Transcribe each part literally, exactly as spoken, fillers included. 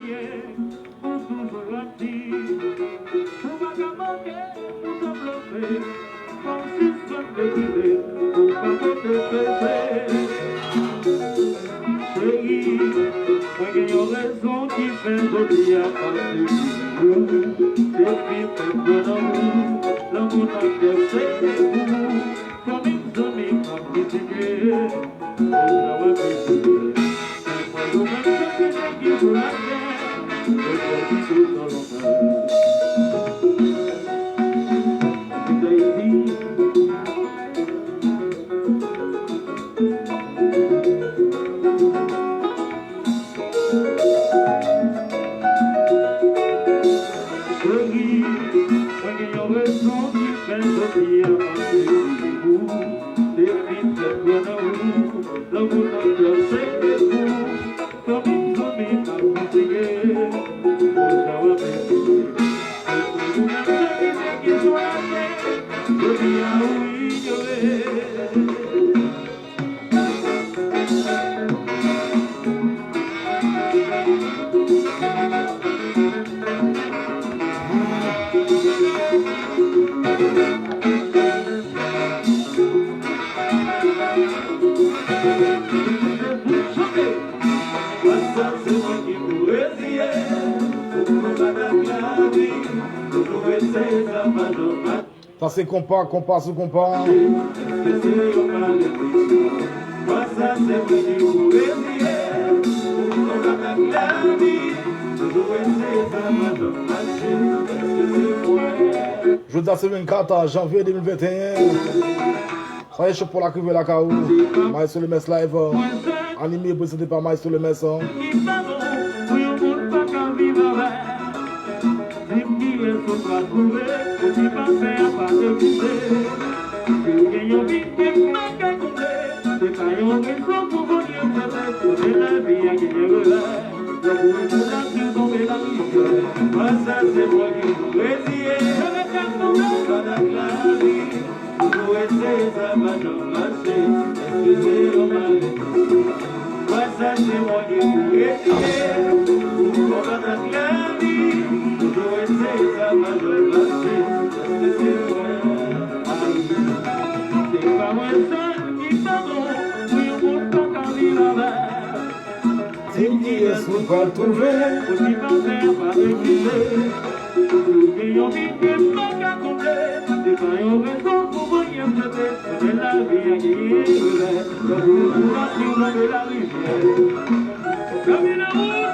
Ou toujou ap di, ou pa ka manke pou devlope, fò w sispann deprive, pou w pa pote peze. Cheri, mwen gen yon rezon ki fè jodi a pase toujou. Depi m kwè nan ou, lanmou nan kè se pou ou. Fanmi m, zanmi m ap kritike. Cheri, mwen gen yon rezon ki fè jodi a pase toujou. Depi m fèk kwè nan ou, lanmou nan kè se pou ou. Fanmi m, zanmi m ap kritike. Ou sa w ap eseye. Se pou moun ap sakrifiye ki sou latè. Jodi a ou inyore. Sa se konpa, konpa sou konpa. Jodi a se vennkat janvye de mil venteyen. Sa e cho pou l ap rive lakay ou. Maestro Lemès Live, anime e prezante pa Maestro Lemès. Di m kiyès ou pral twouve, pou ti pase a pa refize. Si w gen yon biten k pa ka konble, se pa yon rezon pou voye tèt. Kote lavi a genyen revè, lè pou yon moun ap di w tonbe nan rivyè. Pase se mwen ki pou reziye. Sa pa ka konble, pa dak lavi. Pou eseye sa pa janm mache, èske se yon maledisyon? Mwen sèche mwen gen pou eseye, pou konbat ak lavi. Toujou eseye sa pa janm mache, èske se mwen? Ayi, se pa mwen sèl ki tann ou, pou yon moun pa ka viv avè. Di m kiyès ou pral twouve, pou ti pase a pa refize. Ou gen yon biten m pa ka konble, se pa yon rezon pou voye m jete. Kote lavi a genyen revè, tankou yon kou bati w tonbe larivyè. Kamine wout.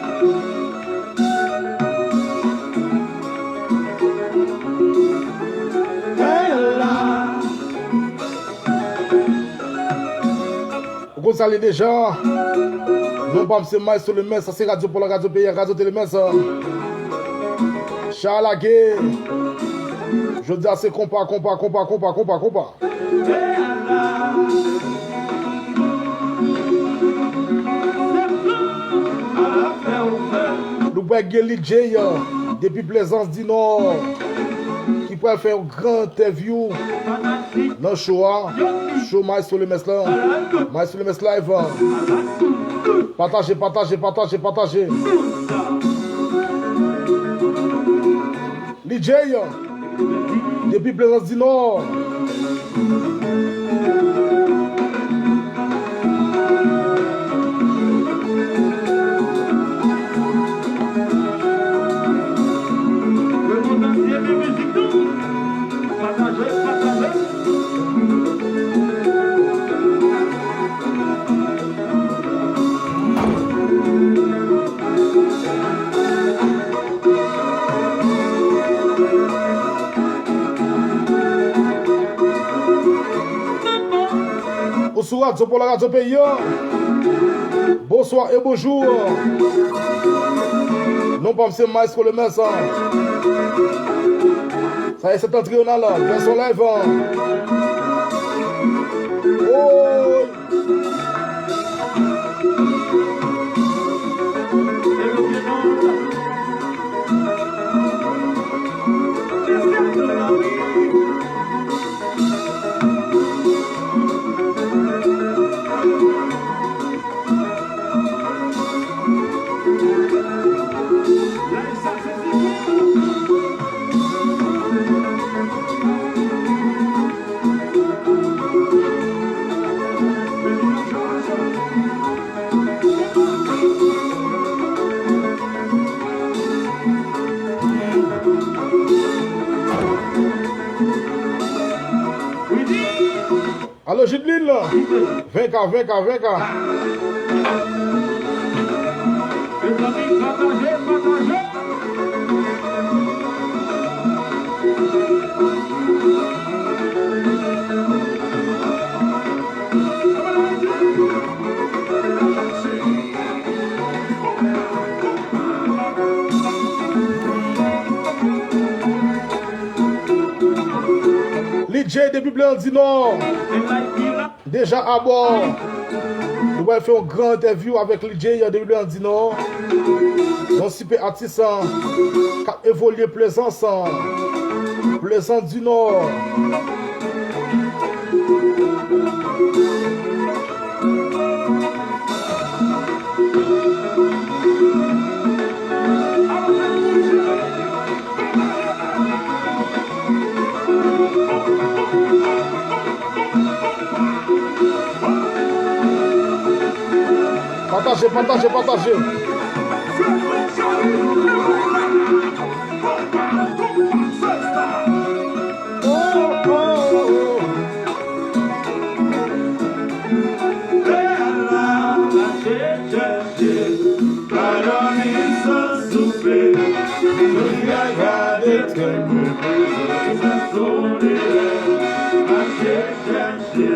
Hey la. Ou konn sa l ye deja. Non pa m se Maestro Lemès, sa se Radyo Pola, Radyo Peyi a, Radyo Tele Mès. Chay lage. Jodi a se konpa, konpa, konpa, konpa, konpa, konpa. Nou pral gen Lidjey depi Plezans di Nò ki pral fè yon gran entèvyou nan show a. Show Maestro Lemès la. Maestro Lemès Live. Pataje, pataje, pataje, pataje. Lidjey depi Plezans di Nò. Ou sou Radyo Pola, Radyo Peyi a. Bonswa e bonjou. Non pa m se Maestro Lemès. Sa e Septentrional, vèsyon live. Woy. Alo Jidlin, venka, venka, venka. Mezanmi, pataje, pataje. Lidjey depi Blandinò. Deja abò. Nou pral fè yon gran entèvyou avèk Lidjey depi Blandinò. Yon sipe atis k ap evolye Plezans. Plezans di Nò. Pataje, pataje, pataje. Oh, oh, oh. Lè a la mache chèche, pa dòmi san soupe. Jodi a gade trè move, se sou lilè mache chèche.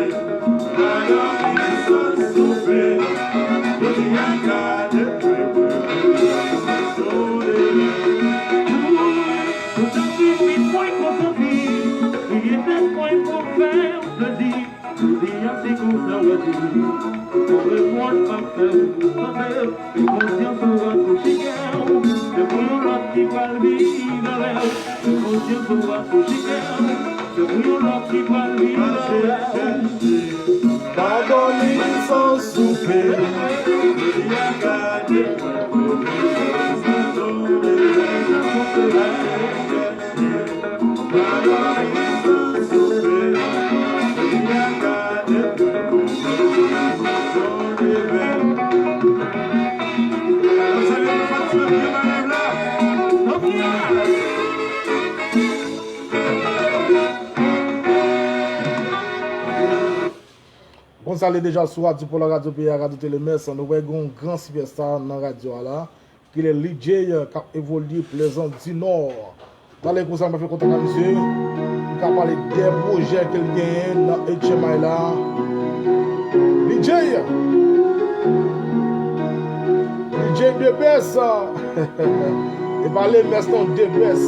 Pa dòmi san soupe. Jodi a gade trè move, se sou lilè. Tout sakrifis mwen konsanti, priye tèt mwen pou fè w plezi. Jodi a se konsa w ap di, ou reponn m ap fè w tande. Konsyans ou a touche kè w, se pou yon lòt ki pral viv avè w. Konsyans ou a touche kè w, se pou yon lòt ki pral viv avè w. Pa dòmi san soupe. Jodi a gade mwen pou mwen. Bon, sa ale deja sou Radyo Pola, Radyo Peyi a, Radyo Tele Mès. Nou wè gen yon gran sipèsta nan radyo a la. Ki le Lidjey k ap evolye Plezans di Nò. Talè konsa, m ap fè kontak ak misye. Li ka pale de pwojè ke l genyen nan H M I la. Lidjey! Lidjey de bès! E pa le mès non, de bès!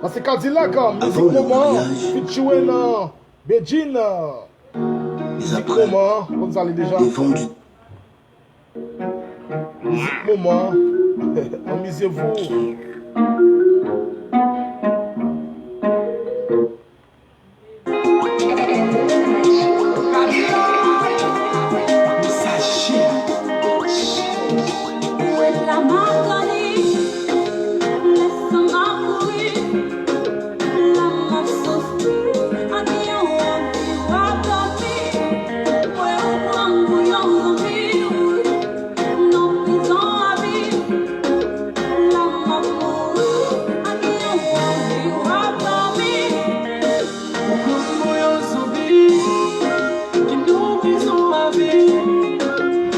Sa se Kadilak, mizik moman, featuring Bedjine. Mizik moman, konn sa li deja. Mizik moman, anmize vou.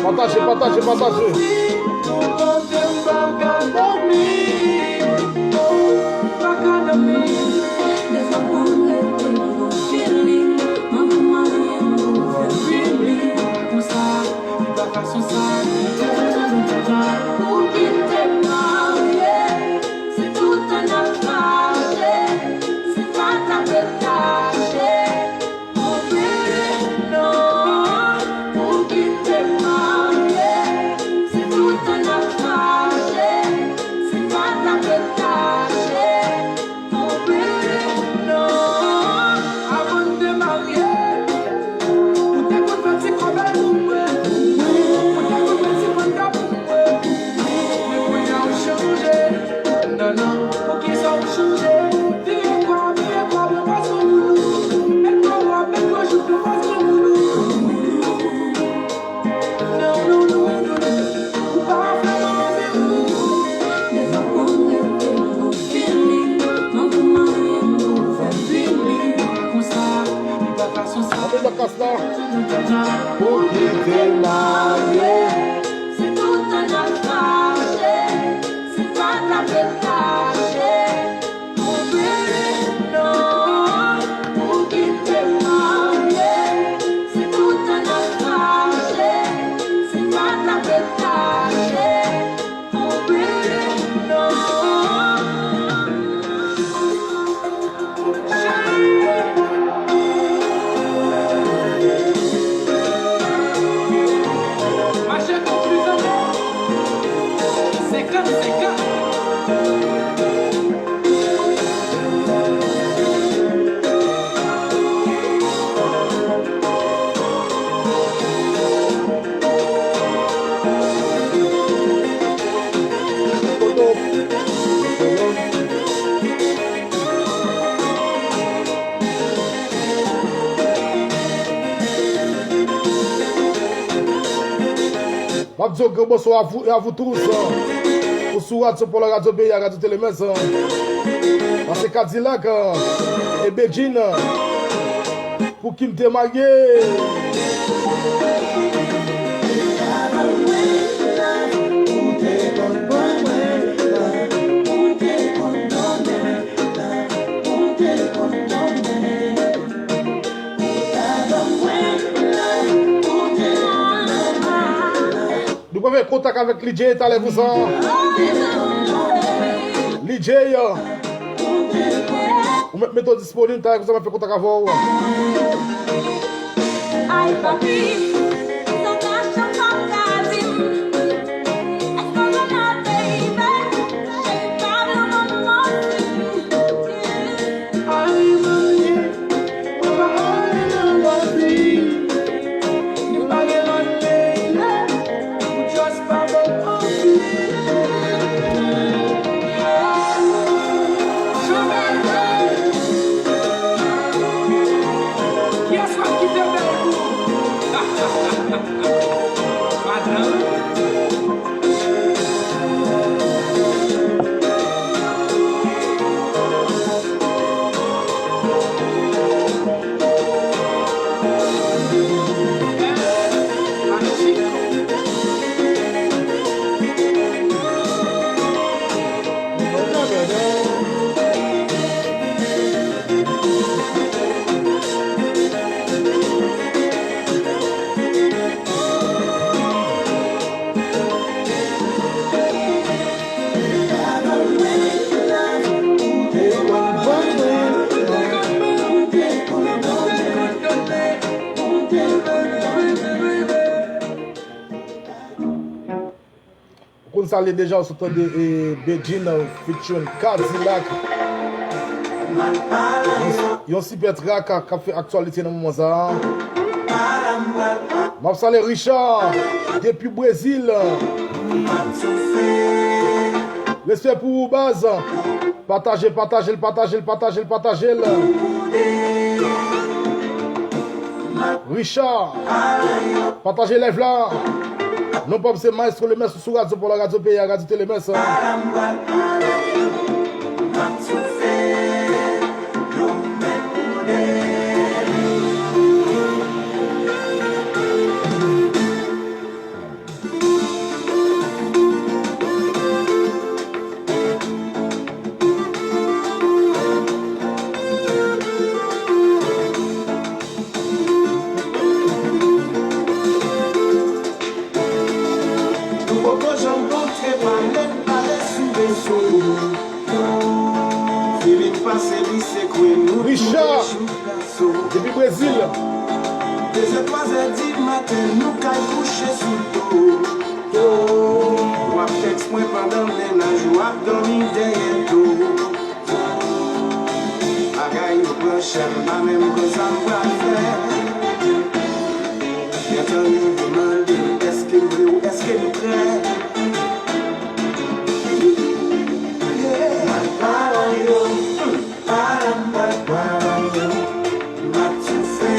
Pataje, pataje, pataje. Pou kite marye, se toutan n ap fache, se pa t ap detache. Mon bebe, non, pou kite marye, se toutan n ap fache, se pa t ap detache. Mon bebe, non. Mache konpli tande. Senkant senkant. M ap di yon gran bonswa a vous, a vous tous. Ou sou Radyo Pòlò, Radyo Peyi a, Radyo Tele Mens. Sa se Kadilak e Bedjine. Pou ki m te marye. Nou pral fè kontak avèk Lidjey talè pou sa. Lidjey, ou mèt mete w disponib talè pou sa, mwen fè kontak avè w. Ay, papi, sa ka chantan ka di m. Èske w renmen, baby? Cheri, pa vle manman. Ay, manman. Ou konn sa l ye deja, ou sot tande, e, Bedjine featuring Kadilak. Yon, yon sipè trak k ap fè aktyalite nan moman sa a. M ap salye Richard depi Brezil. Respè pou ou, baz. Pataje, pataje l, pataje l, pataje l, pataje l. Richard, pataje live la. Non pa m se Maestro Lemens sou Radyo Pòlò, Radyo Peyi a, Radyo Tele Mens. Nou poko janm kontre, pale n pale sou rezo. Feeling pase li se kwe nou touye jou gason. Depi Brezil. Dezè, twazè di maten, nou kay kouche sou do. W ap tèks mwen pandan mennaj ou ap dòmi dèyè do. Bagay yo pran chè, m pa menm konn sa m pral fè. Gentan rive mande m èske m vle ou èske m prè. Yeah. M ap pale yo, hmm, pale m pral pale yo. M ap toufe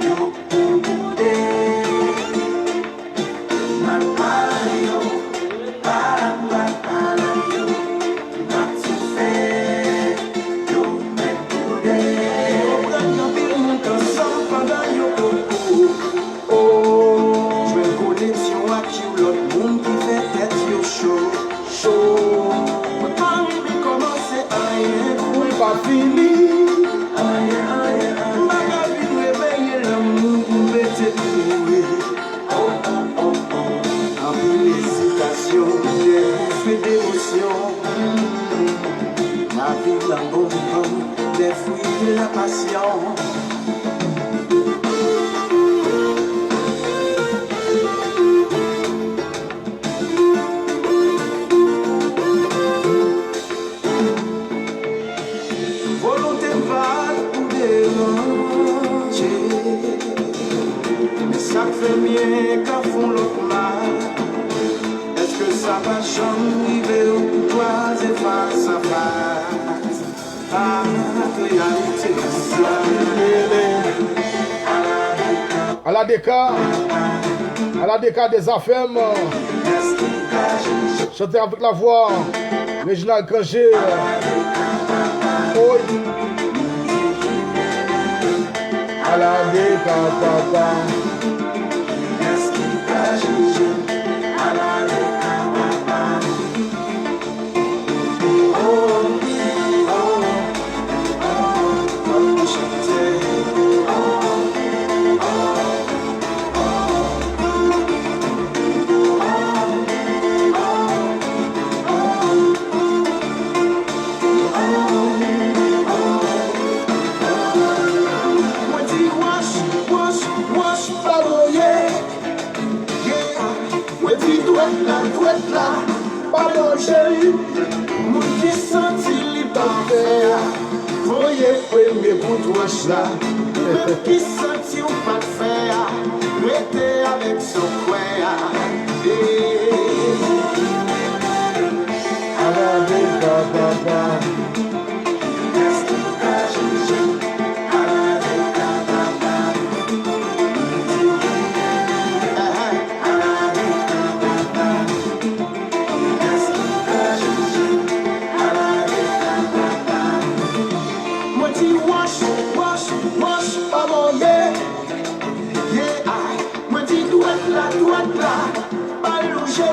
yo pou boude. M ap pale yo, pale m pral pale yo. M ap toufe yo, mèt boude. Yo pran anpil moun ansanm pandan yo poko La vie, l'amour, des fruits de la passion. Volonte m pa t pou deranje, men sa k fè m byen ka fè w lòt mal. Èske sa pa janm rive w kwaze fas a fas ak reyalite sa? Ala deka, ala deka de Zafèm. Chante avèk lavwa Reginald Cangé. Oy. Ala deka papa. Mwen di wòch, wòch, wòch, pa voye. Yeah. Mwen di dwèt la, dwèt la, pa danje. Moun ki santi li pa fè a, voye premye bout wòch la. Menm ki santi w pa t fè a, rete avèk sa w kwè a. Yeah. Ala deka papa. Mwen di wòch, wòch, wòch, pa voye. Yeah, mwen di dwèt la, dwèt la, pa lonje.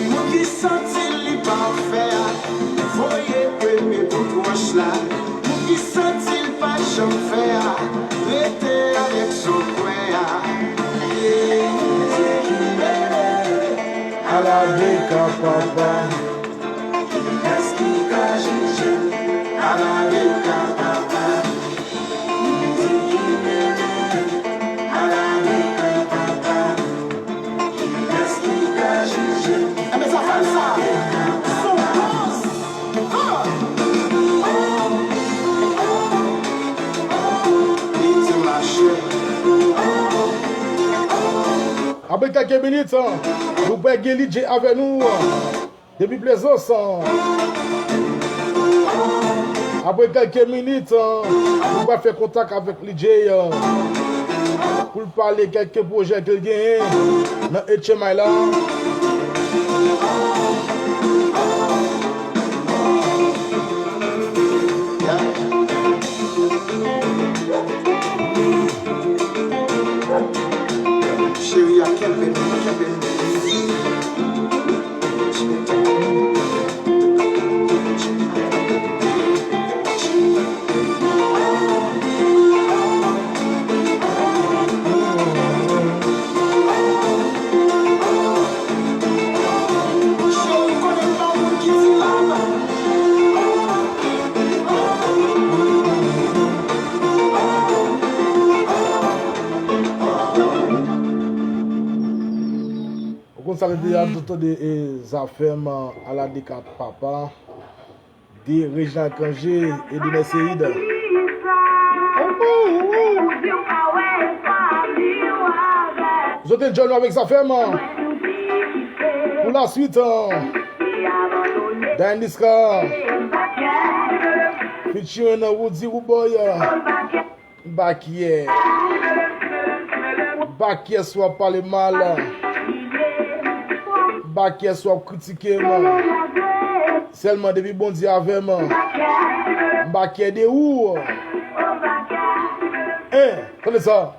Moun ki santi li pa fè a, voye premye bout wòch la. Moun ki santi l pa janm fè a, rete avèk sa w kwè a. Yeah. Ala deka papa. Kiyès ki ka jije m? Ala deka papa. Ala deka papa. Kiyès ki ka jije m? Enben sa fè sa. Son pòs. Apre kèk minit, nou pral gen D J avè nou depi Plezans. Apre kèk minit, nou pral fè kontak avèk D J pou l pale kèk pwojè ke l genyen nan H M I la. Cheri a, kenbe m, kenbe m. Ou konn sa ki te ap tande, e, Zafèm, Ala deka papa, de Reginald Cangé e de Nèseid. Zòt enjoy nou avèk Zafèm. Pou la swit, Daniska featuring Roody Roboy. M pa kyè. M pa kyè si w ap pale m mal. M pa kyè si w ap kritike m. Sèlman depi Bondye avè m, m pa kyè de ou. Hein, tande sa.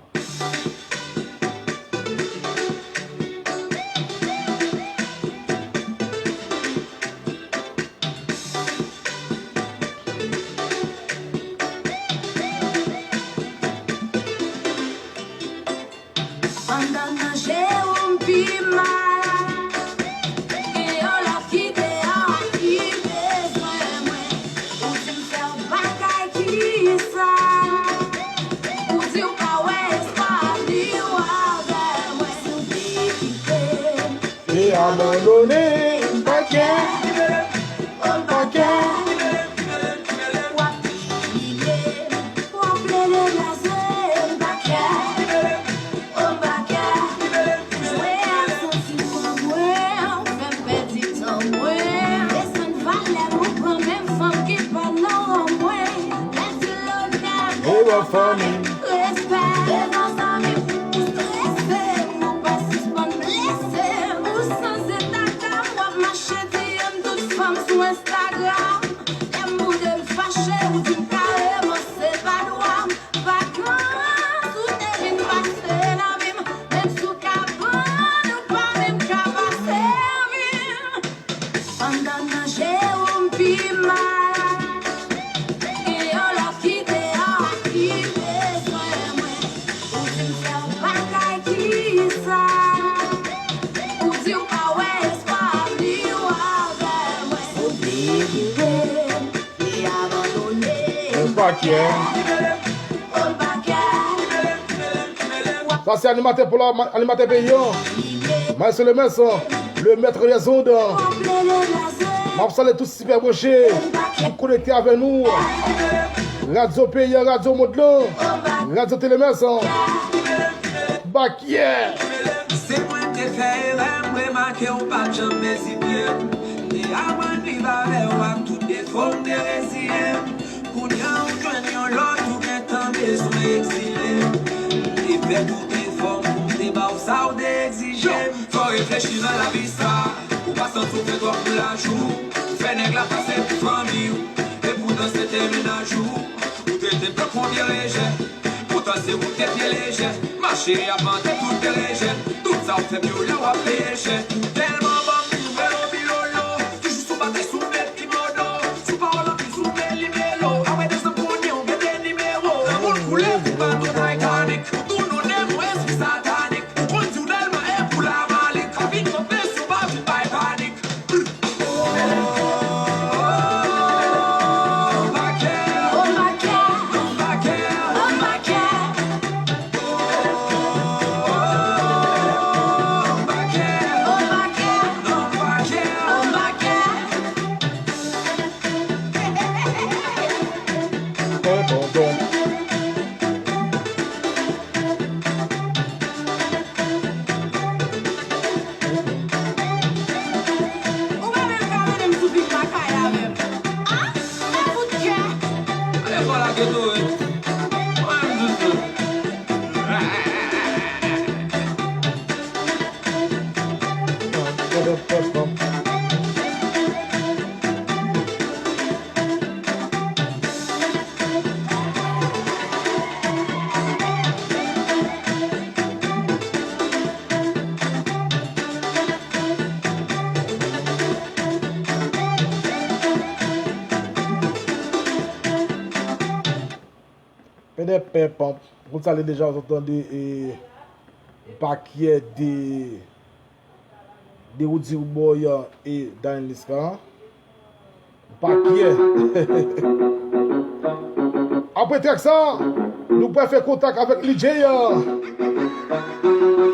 Anndan nan je w m pi mal. Gen yon lòt ki deyò E abandone, m pa kè, m pa kè. W ap domine, w ap plede blaze, m pa kè, m pa kè. Jwe a santi kò mwen, ou fè m pèdi tan mwen. Desann valè m, ou pran menm fanm ki pa nan ran mwen. Pèdi lonè m, devan fanmi m. Respè devan zanmi m, ou strese m, ou pa sispann blese m, ou sanze data m, w ap mache diye m tout fanm sou Instagram. Lè m boude m fache, ou di m kareman se pa dwa m. Vakans, ou te vin pase nan vi m, menm si w ka vann, ou pa menm ka pa sèvi m. Anndan nan je w m pi mal. Gen yon lòt ki deyò a ki bezwen mwen. Ou di m fè yon bagay ki sa. Ou di w pa wè espwa a vle w avè mwen. Ou delire m, li abandone. Ou pa kè. Ou pa kè. Sa se animatè pou la, animatè peyi an. Maestro Lemens, le maître des ondes. M ap salye tout sipè branche, tout konekte avè nou. Radyo peyi an, radyo mond lan. Radyo Tele Lemens. Bakyè. Se mwen te fè erè, m remake w pa t janm ezite. Te aprann viv avè w ak tout defo m te reziye m. Kounye a ou jwenn yon lòt ou gentan bezwen egzile. M te fè tout efò m pou m te ba w sa w te egzije m. Fò w reflechi nan lavi sa. Ou pa santi w fè twòp pou lajou. Ou fè nèg la pase pou fanmi w. Epoutan se te mennaj ou. Ou trete m tankou pye lejè. Poutan se ou k te pye lejè. Mache ap vante tout pye lejè. Tout sa w fè m yo la w ap peye chè. Ou tèlman ban m nimewo bilolo. Toujou sou batay sou met kimono. Sou pawòl anpil sou meli melo. Apre de zan kounye ou gen de nimewo. Nan moun koulè pou bato Titanic. Ou tounen mwen espri satanik. Ou konn di w tèlman e pou la malik. Ka vin konpes yo pa vin bay panik. Ou pa menm ka mennen m sou pik lakay avè m. A, m pa fout kè. Ale fò lage tou wi. Mwen menm tou tou. Pèdèpèp, pou sa li deja ou tande e Bakyè de de Roody Roodboy e Dany Liska. Bakyè. Apre trèk sa, nou pral fè kontak avèk Lidjey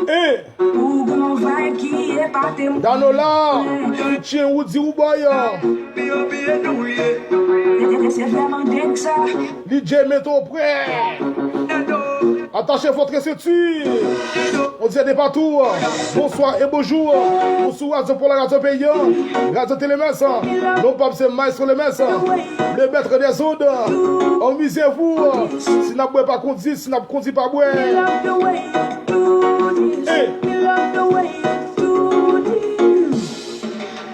e Ou gon vibe ki epate m. Danola, featuring Roody Roodboy. Se vrèman deng sa. Lidjey, mete w prè. Atache vòtre senti. On dirait de partout. Bonsoir et bonjour. Ou sou Radyo Pola, Radyo Peyi an, Radyo Tele Lemens. Non pa m se Maestro Lemens, le maître des ondes. Amusez-vous. Si n ap bwè pa kondi, si n ap kondi pa bwè. Hey.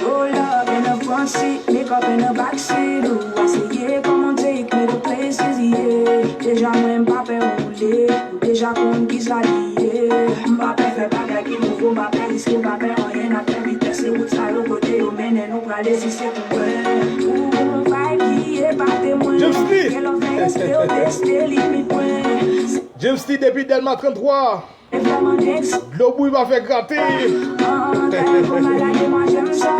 Hold up in the front seat, make up in the back seat. Ou aseye, come on, take me to places, yeah. Deja mwen m pa pè woule, ou deja konn kisa li ye. M pa pè fè bagay ki nouvo, m pa pè riske, m pa pè anyen, n ap fè vitès, se wout sa yo kote yo mennen nou prale, si se pou mwen. Ou gon vibe ki epate mwen. James Lee. Gen lè w fè espre yo teste limit mwen. James Lee depi Dèlma trannntwa. Dlo bouyi pa fè grate. Ah, t'as un peu mal à moi, j'aime ça.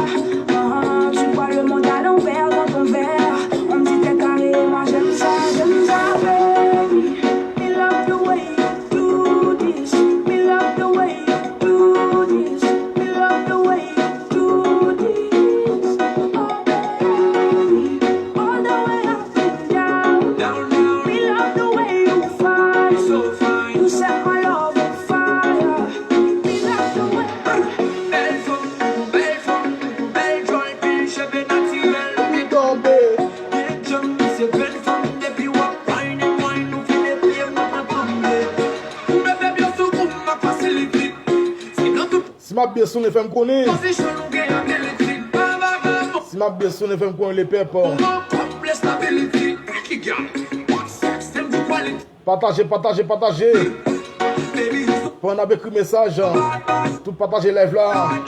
Ah, tu vois le monde à l'envers dans ton verre. On me dit t'es taré, moi j'aime ça, j'aime ça, baby. Me love the way you do this. Me love the way you do this. Me love the way Si m ap byen sonnen, fè m konnen. Si m ap byen sonnen, fè m konnen, lepèp. Pataje, pataje, pataje. Pandan n ap ekri mesaj, tout pataje live la.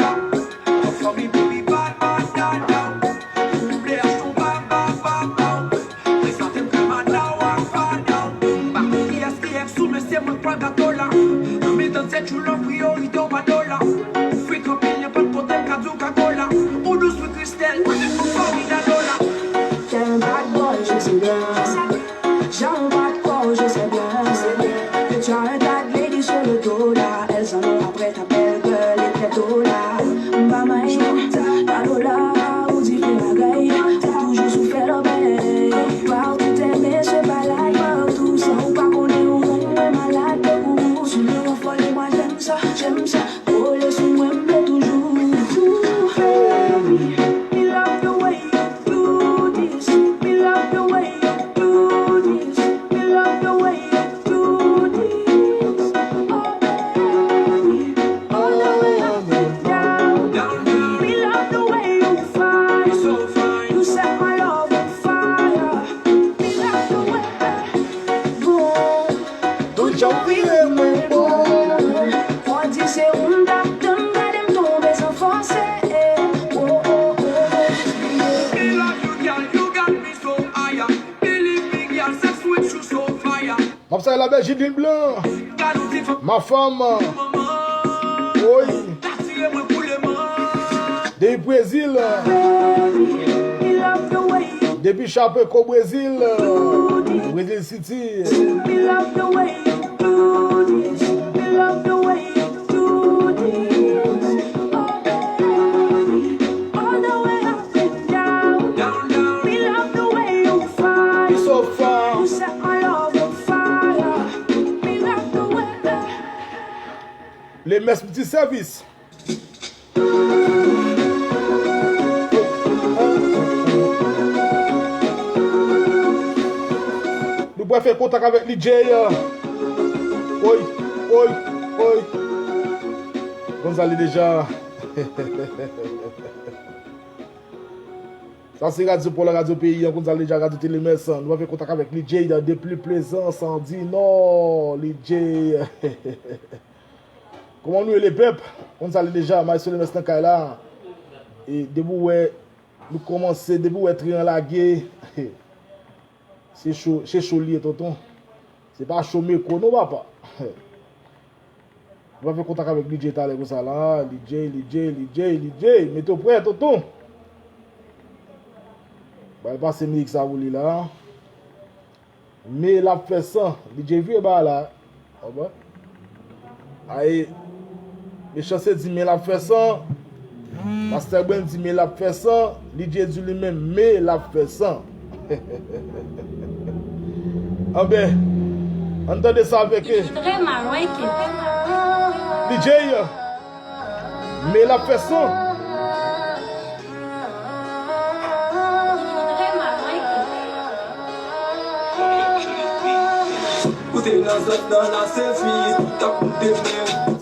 Kiyès ki èks ou, mesye, mwen kwè gato la. Nan mitan tèt ou, love priyorite w pa dola. Ou frekan pil, nenpòt kote m ka di w ka kola. Ou dous wi Kristèl, ou formidable la. T'es un bad boy, je sais bien. Jan ou bat kò w, je sais bien. Que tu as un tas de ladies sur le dos là. Elles en ont après ta belle gueule et tes dollars. M pa manyen, pa dola, ou di fè bagay. Ou toujou sou fè lòbèy. Partout tes messieurs malades, partout sa ou pa konnen ou konn mwen malad. Ou sou mwen ou fòl e mwen j'aime ça, j'aime ça. Kole sou mwen, m vle toujou. Baby, me love the way you do this. Me love the way you do this. Me love the way you do this. Oh, baby, all the way up and down. Me love the way you fine. You set my love on fire. Me love the way, boom. Tout jan w vire mwen bò. Ou di se ou m t ap tann, gade m tonbe san fòse. Oh, oh, oh, oh. Love you, girl, you got me so higher. Believe me, girl, sex with you so fire. M ap salye la Bèjidin Blan. Gade ou ti fanm. Ma femme. Woy. Atire mwen pou leman. Depi Brezil. Depi Chapecó, Brezil. Brezil City. So far. Lemès Multiservice. Nou pral fè kontak avèk Lidjey. Oy, oy, oy. Konn sa li deja. Sa se radyo Pòl, radyo peyi an, konn sa li deja, radyo Telemès. Nou pral fè kontak avèk Lidjey depi Plaisance du Nord. Lidjey. Kòman nou ye lepèp? Konn sa li deja, Maestro Lemès nan kay la. E depi w wè nou kòmanse, depi w wè tren an lage, se cho, se cho li ye, tonton. Se pa cho mekwo non, papa. Nou pral fè kontak avèk Lidjey talè konsa la. Lidjey, Lidjey, Lidjey, Lidjey. Mete w prè, tonton. Bay pase mizik sa pou li la. Men l ap fè san. Lidjey vire ba la. Konprann? Ay, Mechanste di men l ap fè san. Pastè Bren di men l ap fè san. Lidjey di li menm men l ap fè san. Anben, ann tande sa avèk Lidjey. Men l ap fè san.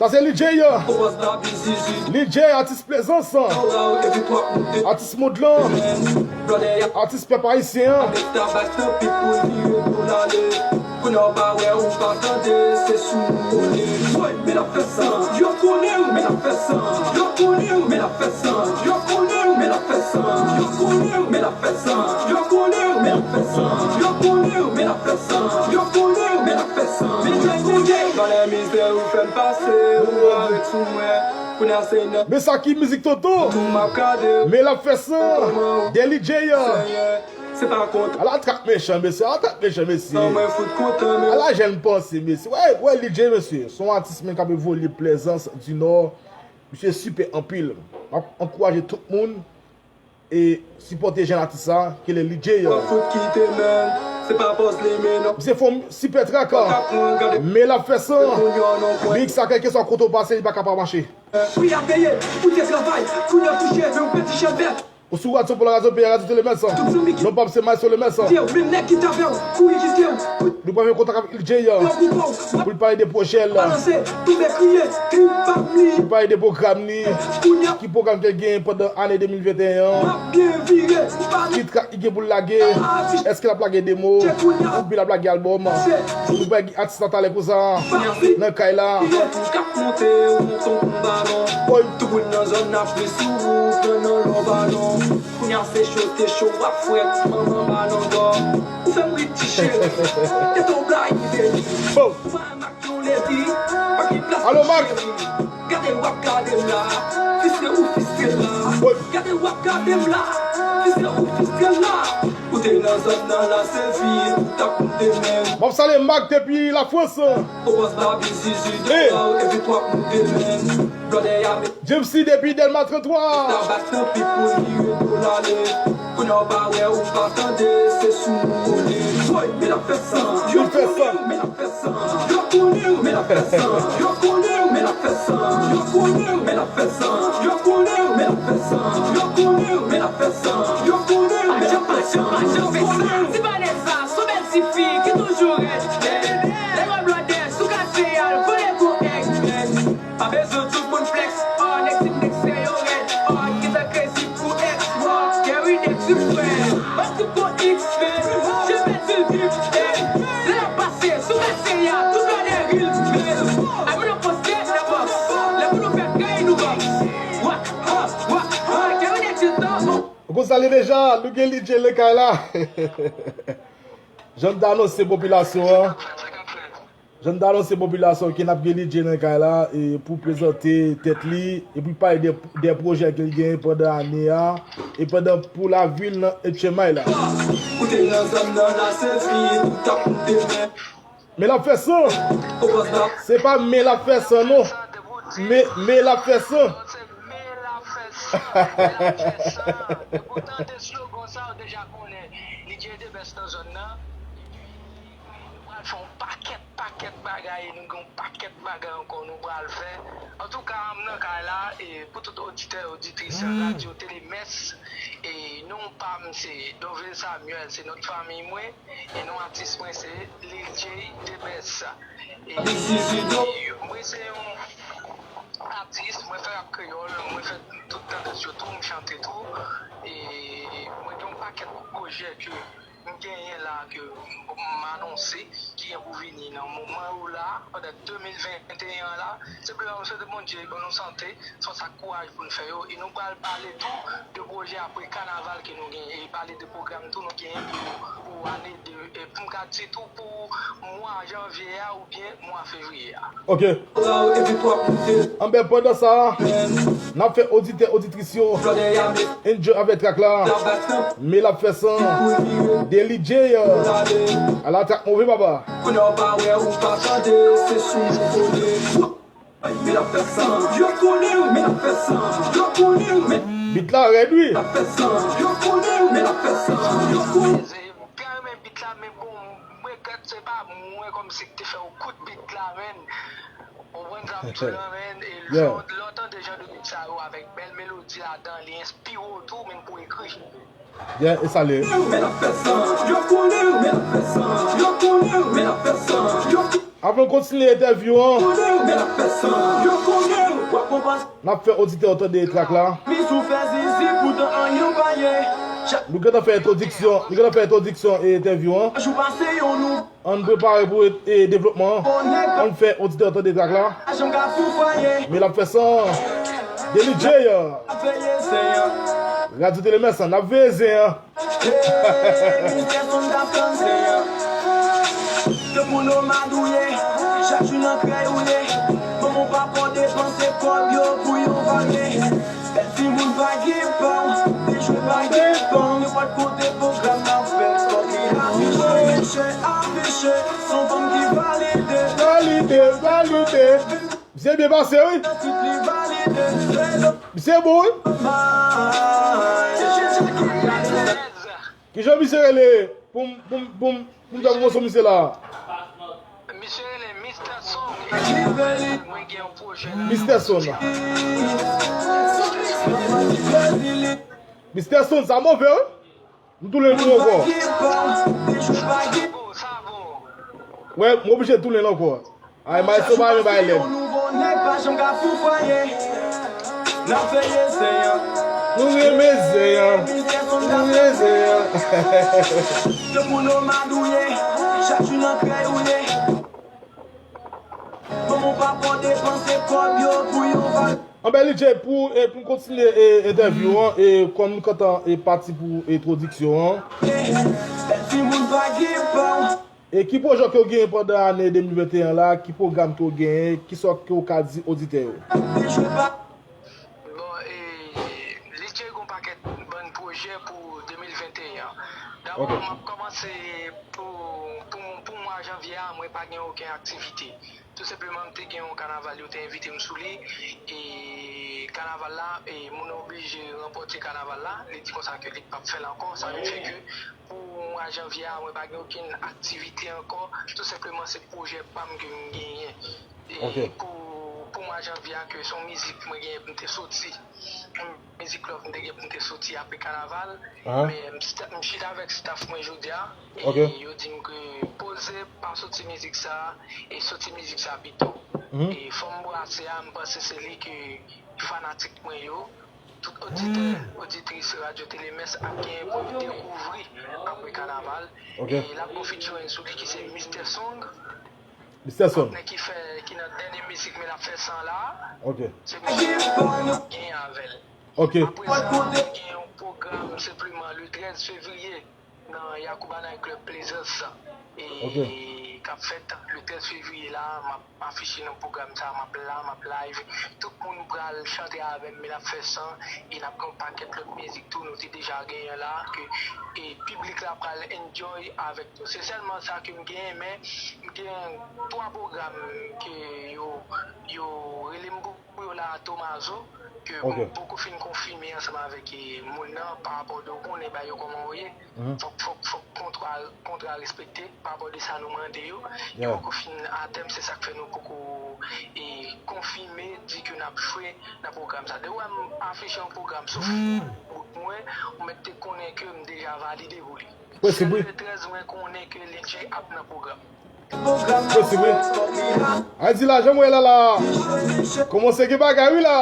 Sa se Lidjey. Lidjey, atis Plezans. Atis Mond lan. Atis pèp ayisyen an. Kounye a w pa wè, ou pa tande, se sou nou konnen. Woy, men l ap fè sa, yo konnen, men l ap fè sa, yo konnen, men l ap fè sa, yo konnen, men l ap fè sa, yo konnen, men l ap fè sa, yo konnen, men l ap fè sa, yo konnen, men l ap fè sa, yo konnen, men l ap fè sa. Men l ap fè sa. Valè mizè ou fè m pase, ou arete sou mwen. Kounye a se nan Men sa ki mizik tonton. Tou m ap gade. Men l ap fè san. De Lidjey. Se pa kont. Ala trap mechan, mesye. Ala trap mechan, mesye. Nan mwen fout kontan, men Ala jèn panse, mesye. Wè, wè, Lidjey, mesye. Se yon atis menm k ap evolye Plezans di Nò. Misye sipè anpil. M ap ankouraje tout moun e sipòte jèn atis sa, ki rele Lidjey. Mwen fout kite, men se pa pòz li, men non. Misye fè yon sipè trak. Men l ap fè san. Mizik sa, kèlkeswa kote w pase, li pa ka pa mache. Pri a peye pou te travay, kounye a touche, men ou pèdi chèvè. Ou sou Radyo Polo, Radyo Peyi, Radyo Tele Mès. Non pa m se Maestro Lemès. Nou pral fè kontak avèk Lil Jay pou l pale de pwojè l. Pou l pale de pwogram li. Ki pwogram ke l gen pandan ane de mil venteyen an? Ki trak li gen pou l lage? Èske l ap lage demo? Oubyen l ap lage albòm? Nou pral gen atis la talè konsa nan kay la. Tou moun nan zòn ap ri sou ou, pran nan lò balon. Kounye a se cho, te cho, w ap frèt, manman balon dò. Ou fè m ri ti cheri. Tèt ou blayi, baby. Ou pa wè Mac yon lady, pa gen plas pou cheri. Gade w ap gade m la, fistre ou fistre la. Gade w ap gade m la, fistre ou fistre la. Ou te nan zòn nan la, se vit ou t ap moute menm. M ap salye Mac depi Lafrans. Ou bòs Babi Zizi de epi w ap moute menm. Blòdè a James C depi Dèlma trant twa. Tabak nan pip pou li retou lale. Kounye a w pa wè, ou pa tande, se sou nou konnen. Woy, men l ap fè san. Yo konnen, men l ap fè san. Yo konnen, men l ap fè san. Yo konnen, men l ap fè san. Yo konnen, men l ap fè san. Yo konnen, men l ap fè san. Yo konnen, men l ap fè san. Yo konnen, men l ap fè san. Yo konnen. Ti Vanessa, se yon bèl tifi ki toujou rèd. Lè w wè blòdè sou katye a, l vole kou èg. Pa bezwen tout moun flex, oh, nèg tip nèg se yo rèd, oh, ki fè crazy pou ex, oh, Gary Dex suprême, bòs tip kon X-Men, je fè di l vip, eh, lè l ap pase sou katye a, tout blòdè ril, men, ay moun an poste nan bòks, lè pou nou fè kay nou bòks, wa, ha, wa, ha, Gary Dex di tan. Ou konn sa l ye deja, nou gen Lil Jay nan kay la. Jan m te anonse popilasyon an, Jan n t anonse popilasyon ke n ap gen Lil Jay nan kay la, e, pou prezante tèt li, epi pale de, de pwojè ke l genyen pandan ane a, e pandan pou lavil nan H M I la. Ou te nan zòn nan la, se vit ou t ap moute men. Men l ap fè san. Se pa men l ap fè san, non. Men, men l ap fè san. Men l ap fè san. Men l ap fè san. Depi w tande slogan sa, ou deja konnen. Lil Jay the best nan zòn nan. Epi, nou pral fè yon pakèt, pakèt bagay, e nou gen yon pakèt bagay ankò nou pral fè. Antouka, m nan kay la, e pou tout oditè, oditris, radyo, tele, mès, e non pa m se Dovil Samuel, se non fanmi mwen, e non atis mwen se Lil Jay the best. E mwen se yon atis, mwen fè rap kreyòl, mwen fè tout tandans yo tou, m chante tou, e mwen gen yon pakèt pwojè ke m genyen la ke m anonse ki gen pou vini nan moman yo la, pandan de mil venteyen an la. Senpleman, m swete Bondye ban nou sante, fòs ak kouraj pou n fè yo. E nou pral pale tou de pwojè apre kanaval ke nou genyen, e pale de pwogram tou nou genyen pou, pou ane de, e pou m ka di tou pou mwa janvye a oubyen mwa fevriye a. Ok. Anben, pandan sa, n ap fè oditè, oditris yo enjoy avèk trak la. Men l ap fè san de Lil Jay. Ala trak move, papa. Bit la rèd, wi. Mwen renmen bit la, men bon, m regrèt se pa mwen kòmsi ki te fè yo koud bit la, men. Ou konprann sa m di w lan, men, e lè w, lè w tande jan de bit sa yo avèk bèl melodi ladan, li enspire w tou, men pou ekri. Yeah, e sa l ye. Men l ap fè san, yo konnen, men l ap fè san, yo konnen, men l ap fè san, yo konnen. Avan n kontinye entèvyou an, men l ap fè san, yo konnen, w ap konprann. N ap fè oditè yo tande trak la. Miss ou fè zizi, poutan anyen pa ye. Nou gentan fè entwodiksyon, nou gentan fè entwodiksyon e entèvyou an. Jou pase yon nou. Ann prepare pou e, e, devlopman an. Ann fè oditè yo tande trak la. Men l ap fè san. De Lil Jay. Radyo Tele Mès, n ap veye zen an. Hey, Mister Son t ap tann zen an. Tankou nomad ou ye, chak jou nan krèy ou ye. Manman w papa w depanse kòb yo pou yon vale. Bèl timoun pa gen pa w, dejwe pa gen pa w. Nenpòt kote pwogram nan fèt, kòb li afiche. Afiche, afiche, se yon fanm ki valide. Valide, valide. Misye byen pase, wi. Misye bon, wi. Kijan misye rele? Pou m, pou m, pou m, pou m fè pwomosyon misye la. Misye rele Mister Song. Mwen gen yon pwojè la. Mister Song. Mister Stone, sa move, wi. M tounen l pou ankò. Wè, m oblije tounen l ankò. Ay, maestro pa renmen bay lèd. Nou renmen zen an. Nou renmen zen an. Anben, Lidje, pou, e, pou m kontinye, e, entèvyou an, e, kòm nou gentan, e, pati pou entwodiksyon an, e, ki pwojè ke w genyen pandan ane de mil venteyen an la, ki pwogram ke w genyen, kisa ke w ka di oditè yo? Bon, e, Lidje gen yon pakèt bann pwojè pou de mil venteyen an. Dabò, m ap kòmanse pou, pou, pou mwa janvye a, mwen pa gen okenn aktivite. Tou senpleman, m te gen yon kanaval, yo te envite m sou li. E kanaval la, e moun nan oblije ranpòte kanaval la. Li di konsa ke li p ap fè l ankò. Sa vin fè ke pou mwa janvye a, mwen pa gen okenn aktivite ankò. Tou senpleman, se pwojè pa m ke m genyen. E pou, pou mwa janvye a, ke se yon mizik mwen genyen pou m te soti. Mizik Love m te gen pou m te soti apre kanaval. Men m sta-, m chita avèk staff mwen jodi a. E yo di m ke poze, pa soti mizik sa, e soti mizik sa pito. E fò m brase a, m panse se li ke fanatik mwen yo, tout oditè, oditris Radyo Tele Mès ap genyen pou yo dekouvri apre kanaval. E l ap gon featuring sou li ki se Mister Song. Mister Song. Patnè ki fè, ki nan dènye mizik men l ap fè san la. Se misye ki genyen avè l. Apre sa, gen yon pwogram senpleman le trèz fevriye nan Yacouba Night Club Plaisance. E k ap fèt le trèz fevriye la, m ap afiche nan pwogram sa, m ap la, m ap live. Tout moun pral chante avè m, men n ap fè san, e n ap gen yon pakèt lòt mizik tou, nou te deja genyen la, ke, e piblik la pral enjoy avèk tou. Se sèlman sa ke m genyen, men m gen twa pwogram ke yo, yo rele m pou pou yo la a Tomazo, ke m poko fin konfime ansanm avèk, e, moun nan, pa rapò de, ou konnen bagay yo kòman yo ye. Fòk, fòk, fòk kontra, kontra respekte, pa rapò de sa nou mande yo. Yo poko fin atè m, se sa k fè nou poko, e, konfime, di ke n ap jwe nan pwogram sa. Depi w wè m afiche yon pwogram sou Facebook mwen, ou mèt te konnen ke m deja valide pou li. Prensip, wi. Sèl le trèz mwen konnen ke Lidje ap nan pwogram. Prensip, wi. Ay di la, jan m wè la la. Kòmanse gen bagay, wi la.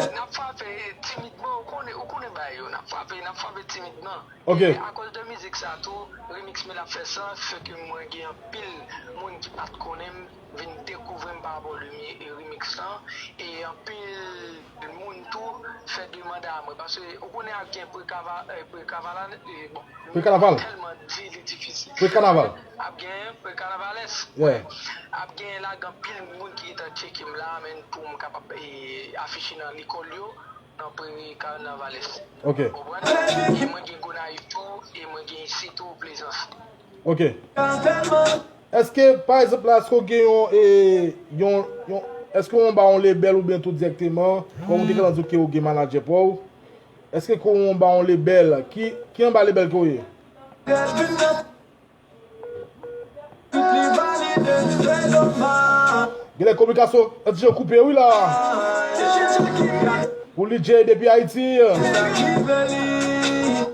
N ap frape timidman, ou konnen, ou konnen bagay yo. N ap frape, n ap frape timidman. E akoz de mizik sa tou, remix men l ap fè san, fè ke mwen gen anpil moun ki pa t konnen m vin dekouvri m pa rapò de mi-, remix lan. E anpil moun tou fè demann a mwen. Paske ou konnen ap gen pre-kava-, e, pre-kanaval, e, bon, tèlman di li difisil. Pre-kanaval. Ap gen pre-kanavales. Ap gen la gen anpil moun ki gentan tcheke m la, men pou m kapab, e, afiche nan lekòl yo, nan pre-kanavales. Ou konprann? E mwen gen Gonayiv tou, e mwen gen isit tou, Plezans. Ok. Èske, pa egzanp la, èske w gen yon, e, yon, yon, èske w anba yon lebèl oubyen tou dirèkteman, kòm ou te gentan di ke w gen manadjè pa w, èske ke w anba yon lebèl, ki, ki anba lebèl ke w ye? Genlè kominikasyon ant yo koupe wi la. Pou Lidje depi Ayiti.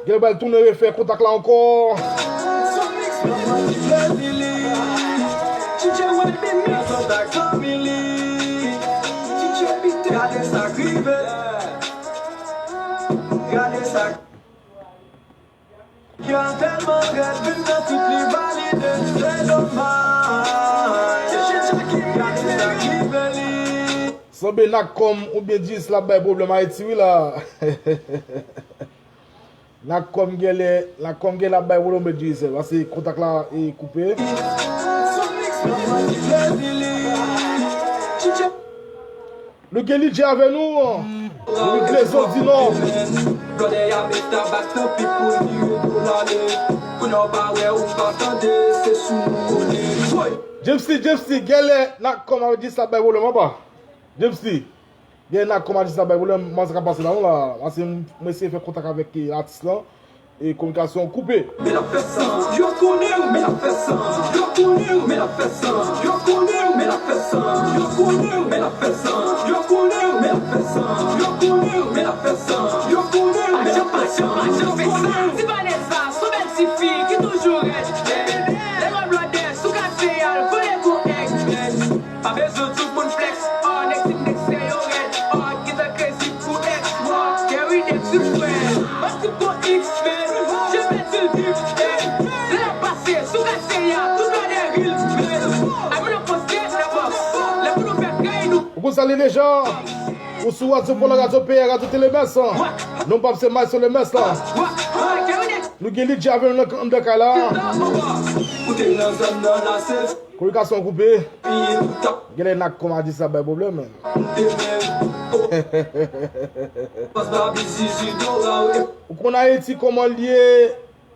Genlè pral tounen refè kontak la ankò. Gade sa k rive. Gade sa. Kè tèlman rèd, vin nan tout li valide, se domaj. Gade sa k rive li. Sanble Nakòm oubyen Djis l ap bay pwoblèm Ayiti wi la. Nakòm genlè, Nakòm genlè ap bay pwoblèm oubyen Djis, paske kontak la e koupe. Son mix, mwen, mwen, ki plezi li. Nou gen Lidje avè nou. Lidje Zon di non. Blòdè a met tabak nan pip pou l vire pou l ale. Pou n pa wè ou pa tande, se sou nou konnen. Woy! Gypsy, Gypsy, genlè Nakòm avè Djis la bay pwoblèm anba. Gypsy, genlè Nakòm avè Djis la bay pwoblèm, m pa sa k ap pase la non la. Paske m, m eseye fè kontak avèk, e, atis lan. E kominikasyon koupe. Men ap fè san, yo konnen w, men ap fè san, yo konnen w, men ap fè san, yo konnen w, men ap fè san, yo konnen w, men ap fè san, yo konnen w, men ap fè san, yo konnen w, men ap Ou konn sa li deja. Ou sou Radyo Pòl, Radyo P A, Radyo Tele Mès. Non pa se Maestro Lemès la. Nou gen Lidje avè nou nan, anndan kay la. Kominikasyon koupe. Genlè Nakòm a di sa bay pwoblèm, men. Ou konn Ayiti kòman l ye?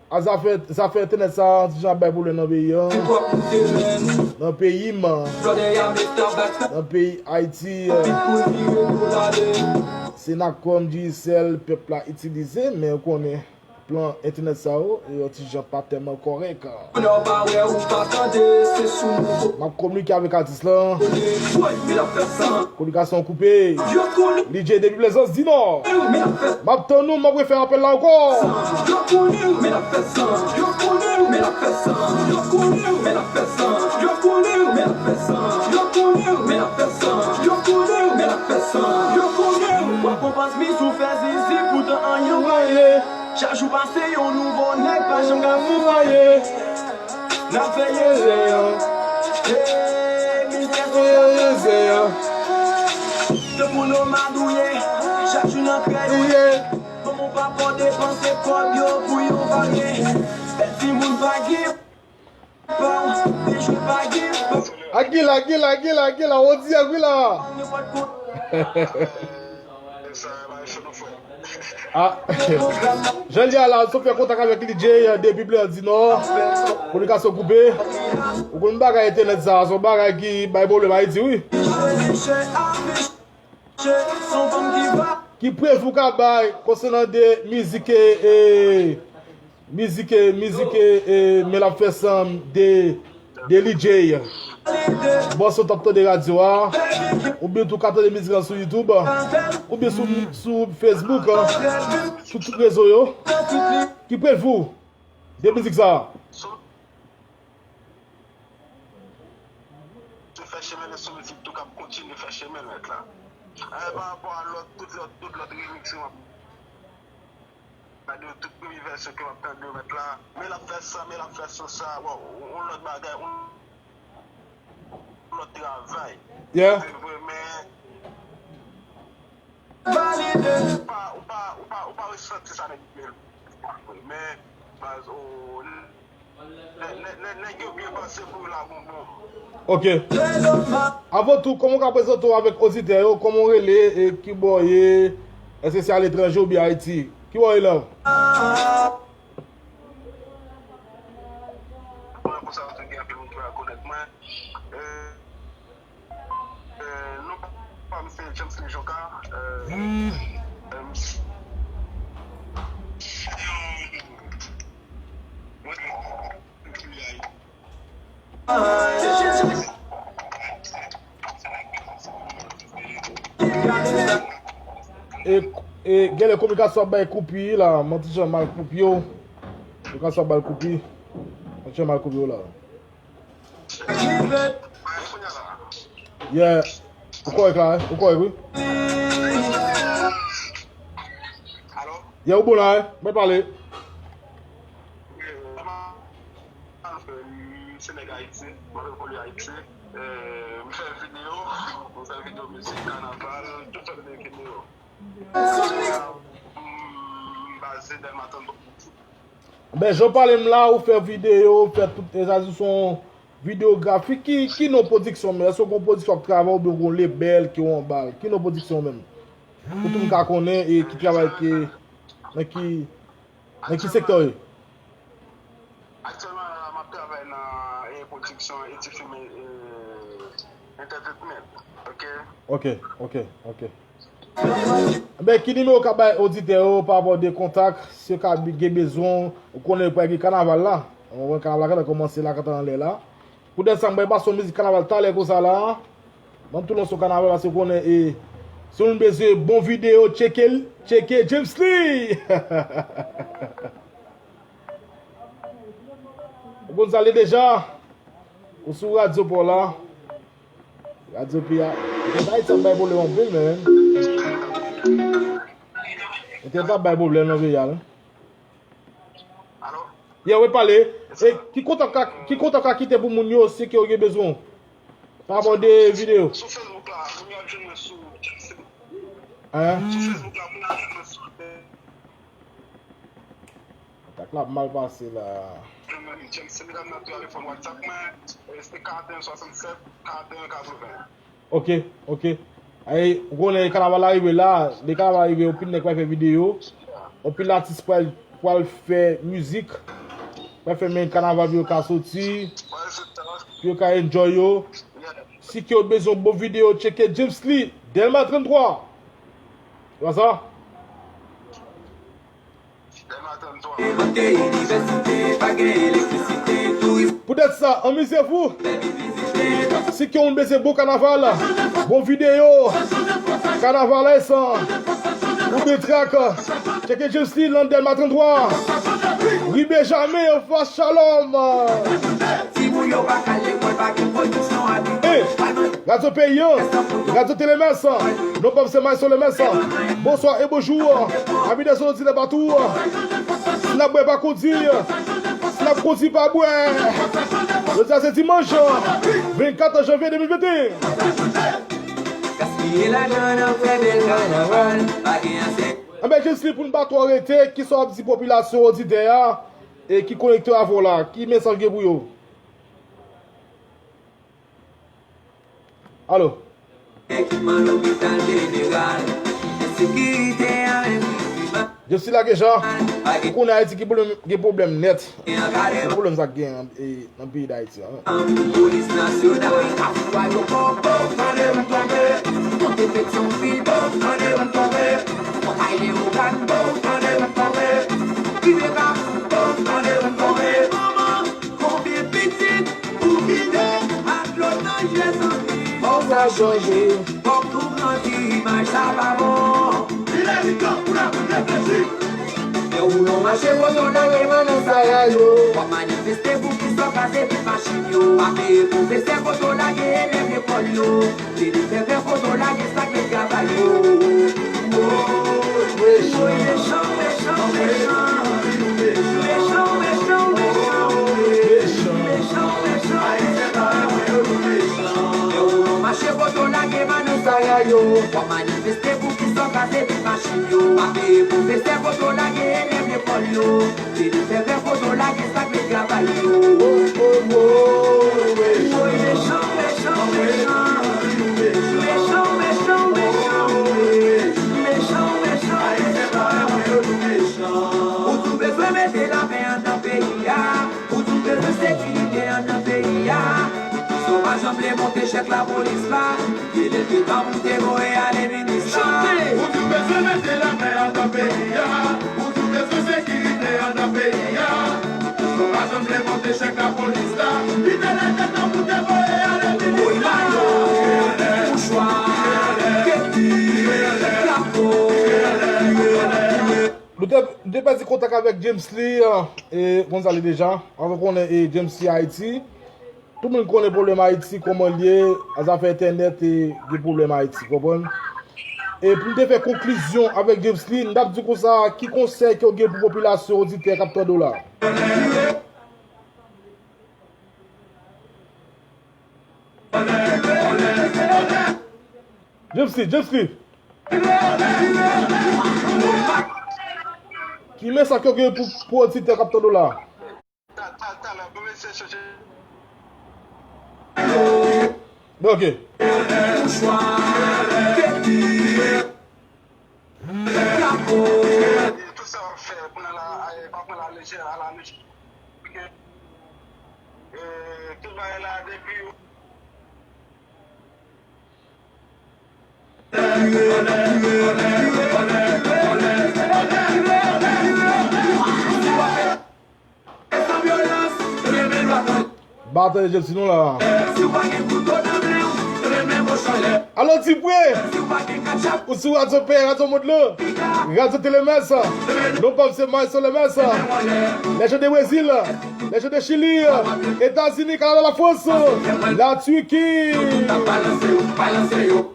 A zafè, zafè entènèt sa a, ti jan ap bay pwoblèm nan peyi an. Nan peyi m. Nan peyi Ayiti. Se Nakòm, Digicel, pèp la itilize, men ou konnen plan entènèt sa yo, yo ti jan pa tèlman kòrèk. M ap kominike avèk atis la. Kominikasyon koupe. Lidje depi Plezans di Nò. M ap tann ou, m ap refè apèl la ankò. Chak jou pase yon nouvo nèg pa janm ka fout mwaye. N ap fè yezè an. Hey, mizè sou yezè an. Tankou nomadou ye, chak jou nan krèy ou ye. Manman pa pò depanse kòb yo pou yon varye. Bèl timoun pa gen pa w, byen jwe pa gen pa w. Aguila, Aguila, Aguila, Aguila, on dit Aguila. Nenpòt kote. Ah. Jan li a la, si w fè kontak avèk Lidje depi Plezans di Nò. Kominikasyon koupe. Ou konn bagay entènèt sa, se yon bagay ki bay pwoblèm Ayiti, wi. Ki prèv ou ka bay konsènan de mizik, e, e, mizik, e, mizik, e, e, men l ap fè san de, de Lidje? Bòs ou t ap tande radyo a, oubyen tou ka tande mizik lan sou YouTube, oubyen sou, sou Facebook, sou tout rezo yo. Ki prèv ou de mizik sa? Tou fè chemen l sou mizik tou k ap kontinye fè chemen l mèt la. E, pa rapò a lòt, tout lòt, tout lòt remix yo m ap gade yo, tout premye vèsyon ke m ap tande yo mèt la. Men l ap fè sa, men l ap fè sa, sa, bon, yon lòt bagay, yon lòt travay. Yeah. Se vre, men Ou pa, ou pa, ou pa, ou pa resanti sa nèg yo fè. Men, baz, o, nè-, nè-, nè-, nèg yo byen panse pou yo la bonbon. Ok. Avan tou, kòman w ka prezante w avèk oditè yo? Kòman w rele? E ki bò w ye? Èske se aletranje oubyen Ayiti? Ki bò w ye la? Mwen konsa tou gen anpil moun ki pa konèt mwen. E, e, non pa m se James Lee Joka. E, e, m s-, mwen, E, e, genlè kominikasyon ap bay koupi la, manti jan mal koupi yo. Kominikasyon ap bay koupi. Manti jan mal koupi yo la. Yeah. Ou kòrèk la, wi. Ou kòrèk, wi. Yeah, ou bon la, wi. Mwen pale. M se nèg Ayiti, mwen evoliye Ayiti. E, m fè videyo, m fè videyo mizik, kanaval, tout sòt de videyo. M baze Dèlma trannde. Ben, jan w pale m la, ou fè videyo, ou fè tout, e sa di se yon videyografi. Ki, ki non pwodiksyon w menm? Èske w gen yon pwodiksyon w ap travay oubyen w gen yon lebèl ki w anba l? Ki non pwodiksyon w menm? Pou tout moun ka konnen e ki travay ke, nan ki, nan ki sektè w ye? Aktyèlman la, m ap travay nan, e, pwodiksyon Eti Film, e, Entertainment. Ok. Ok, ok, ok. Ben, ki nimewo w ka bay oditè yo pa rapò de kontak, si yo ka bi-, gen bezwen w, ou konnen pral gen kanaval la. Ou konprann kanaval la gentan kòmanse la, gentan anlè la. Poutèt sa, m pral pase yon mizik kanaval talè konsa la. Ban m tou lanse yon kanaval, paske ou konnen, e, si yon moun bezwen bon videyo, tcheke l, tcheke James Lee! Ou konn sa l ye deja? Ou sou radyo pa w la. Radyo P A. Ayiti ap bay pwoblèm anpil, men. Entènèt ap bay pwoblèm nan peyi a, non? Alo? Yeah, wi, pale. E ki kontèk ka, ki kontèk ka kite pou moun yo si ke yo gen bezwen w? Pa rapò de videyo. Sou Facebook la, moun yo ap jwenn mwen sou James Lee. Hein? Sou Facebook la, moun yo ap jwenn mwen sou Atak la ap mal pase la. Jwenn mwen James Lee, medam nan telefòn WhatsApp mwen, e, se karanteyen swasannsèt, karanteyen katreven. Ok, ok. Ay, ou konnen kanaval la rive la. Lè kanaval la rive, anpil nèg pral fè videyo. Anpil atis pral, pral fè mizik. Pral fè men kanaval pou yo ka soti. Pou yo ka enjoy yo. Si ke yo bezwen bon videyo, tcheke James Lee, Dèlma tranntwa. Se pa sa? Poutèt sa, anmize vou. Si ke ou bezwen bon kanaval, bon videyo, kanavalès, oubyen trak, tcheke James Lee nan Dèlma tranntwa, ri Benjamen, anfas Shalom. Timoun yo pa ka lekòl, pa gen pwodiksyon abitye. Hey! Radyo Peyi an, Radyo Tele Mès, non pa m se Maestro Lemès. Bonswa e bonjou, ami de solidite patou. Si n ap bwè pa kondi, si n ap kondi pa bwè. Jodi a se dimanch, vennkat janvye de mil venteyen. Gaspiye lajan nan fè bèl kanaval, pa gen ase. Anben, James Lee, pou n pa twò rete, kisa w ap di popilasyon oditè a, e ki konekte avè w la, ki mesaj gen pou yo? Alo. Ekipman lopital jeneral, ensekirite a menm ki pi mal. James Lee lage jan, ou konnen Ayiti gen pwoblèm, gen pwoblèm nèt. Gen pwoblèm sa k gen, e, nan peyi Dayiti a. Polis nasyonal, Kafou Ayopò, bon, tande m tonbe. Monte Petyonvil, bon, tande m tonbe. Fòkay Leyogàn, bon, tande m tonbe. Rive Kafou, bon, tande m tonbe. Manman, konbyen pitit ou kite ak dlo nan je, zanmi? Fòk sa chanje. Fòk nou grandi, imaj sa pa bon. Li lè li tan pou n ap reflechi. Fè woulon mache, poto lage men nan saya yo. W ap manifeste pou kisa w kraze vit machin yo. Pa peye pwofesè, poto lage elèv lekòl yo. Tele fè fè poto lage sa k met travay yo. Woy, mechan, mechan, mechan, mechan. Mechan, mechan, mechan. Mechan, mechan. Ayisyen pa renmen yo tou mechan. Fè woulon mache, poto lage men nan saya yo. W ap manifeste pou kisa w kraze vit machin yo. Pa peye pwofesè, poto lage elèv lekòl yo. Tele fè fè poto lage sa k met travay yo. Woy, mechan, mechan, mechan. Mechan, mechan, mechan. Mechan, mechan. Ayisyen pa renmen yo tou mechan. Ou tou bezwen mete lapè anndan peyi a. Ou tou bezwen sekirite anndan peyi a. Poukisa w pa janm vle monte chèf lapolis la? Elèv ki tanbou te voye ale minis la. Ou di w bezwen mete lapè anndan peyi a. Ou di w bezwen sekirite anndan peyi a. Ou pa janm vle monte chèf lapolis la. Li te leve tanbou te voye ale minis la. Mouchwa, kepi, drapo. Nou te, nou te pèdi kontak avèk James Lee, e, Gonzalez deja. Anvan konnen, e, James Lee Ayiti. Tout moun konnen pwoblèm Ayiti, kòman l ye, zafè entènèt, e gen pwoblèm Ayiti, konprann? E pou n te fè konklizyon avèk James Lee, n t ap di konsa, ki konsèy ke w gen pou popilasyon oditè k ap tande w la? James Lee, James Lee. Ki mesaj ke w gen pou, pou oditè k ap tande w la? Talè, talè, bon, mesye, chèche. Ok. Tout sa w ap fè, pran la, pa pran la lejè, a la lejè. Ok. E, tout bagay la, depi Batay James Lee nou la. Alo, Dipwe! Ou sou Radyo P, Radyo Mond lan, Radyo Tele Mès. Non pa m se Maestro Lemès. Les gens de Brésil, les gens de Chili, Etazini, Kanada, Lafrans, Latirki.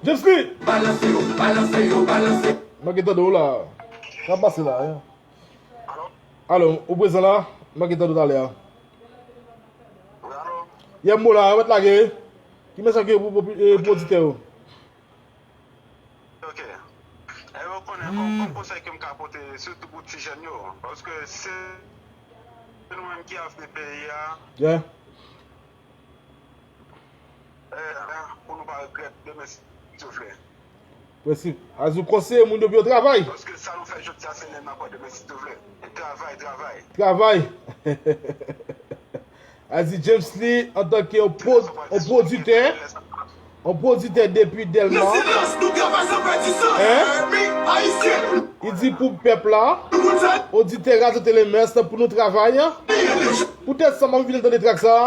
James Lee! Mwen gen tande w la. Sa pase la, hein? Alo, ou prezan la? M manke tande w talè a. Yè m bo la, mèt lage. Ki mesaj ke pou, pou, eh, pou oditè yo? Ok. E yo konnen kòm, kòm konsèy ke m ka pote, sitou pou ti jèn yo. Paske se nou menm ki avni peyi a. Yeah. Eh, eh, pou nou pa regrèt demen, si Dye vle. Prensip. As ou konseye moun yo pou yo travay. Paske sa nou fè jodi a, se lè n ap wè demen, si Dye vle. E travay, travay. Travay. As di James Lee, antanke yon pwod-, yon pwoditè, yon pwoditè depi Dèlma. Hein? Li di pou pèp la, oditè Radyo Tele Mès, pou nou travay. Poutèt sa, m ap vin tande trak sa.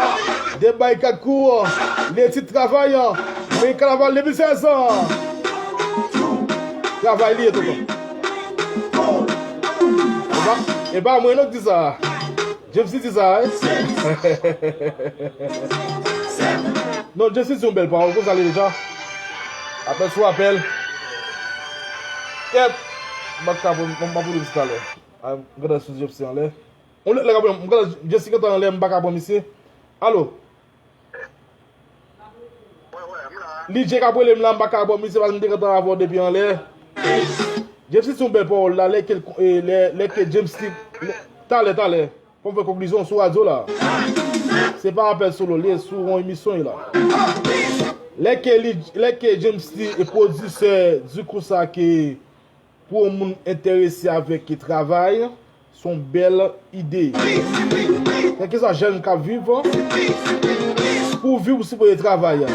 De bay kat kou, le tit travay, men kanaval de mil sèz. Travay li ye, tonton. E pa, e pa mwen non ki di sa. James Lee di sa, wi. Non, James Lee di yon bèl pawòl, konsa li deja. Apèl sou apèl. Kèt. M pa ka pran, m, m ap pran talè. A, m gentan sou James Lee anlè. On lè, lè k ap, m gentan, James Lee gentan anlè, m pa ka pran misye. Alo? Li J k ap rele m la, m pa ka pran misye, paske m te gentan avè w depi anlè. James Lee di yon bèl pawòl la, lè ke, eh, lè, lè ke James Lee, lè, talè, talè. Fò m fè konklizyon sou radyo la. Se pa apèl solo, li sou yon emisyon la. Lè ke li, lè ke James Lee e pwodisè di konsa ke pou yon moun enterese avèk travay, se yon bèl ide. Kèlkeswa jèn k ap viv, pou w viv, ou sipoze travay.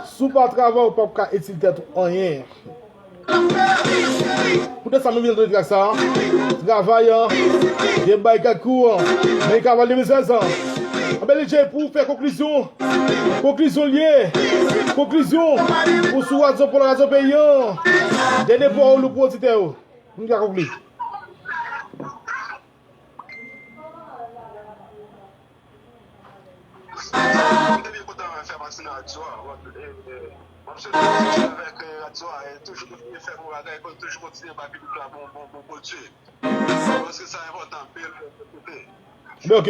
Si w pa travay, ou p ap ka itil tèt ou anyen. Poutèt sa, nou vin antre trak sa. Travay, gen bay kèk kou, men kanaval de mil sèz. Anben, Li J, pou w fè konklizyon, konklizyon l ye, konklizyon, ou sou radyo pou radyo peyi an. Dènye pawòl ou pou oditè yo. Nou ka konkli. M te byen kontan fè pati nan radyo a. Bon, e, e, m ap swete kontinye avèk, e, radyo a, e toujou kontinye fè bon bagay, kon-, toujou kontinye bay piblik la bon, bon, bon pwodui. Paske sa enpòtan anpil pou koute. Anben, ok.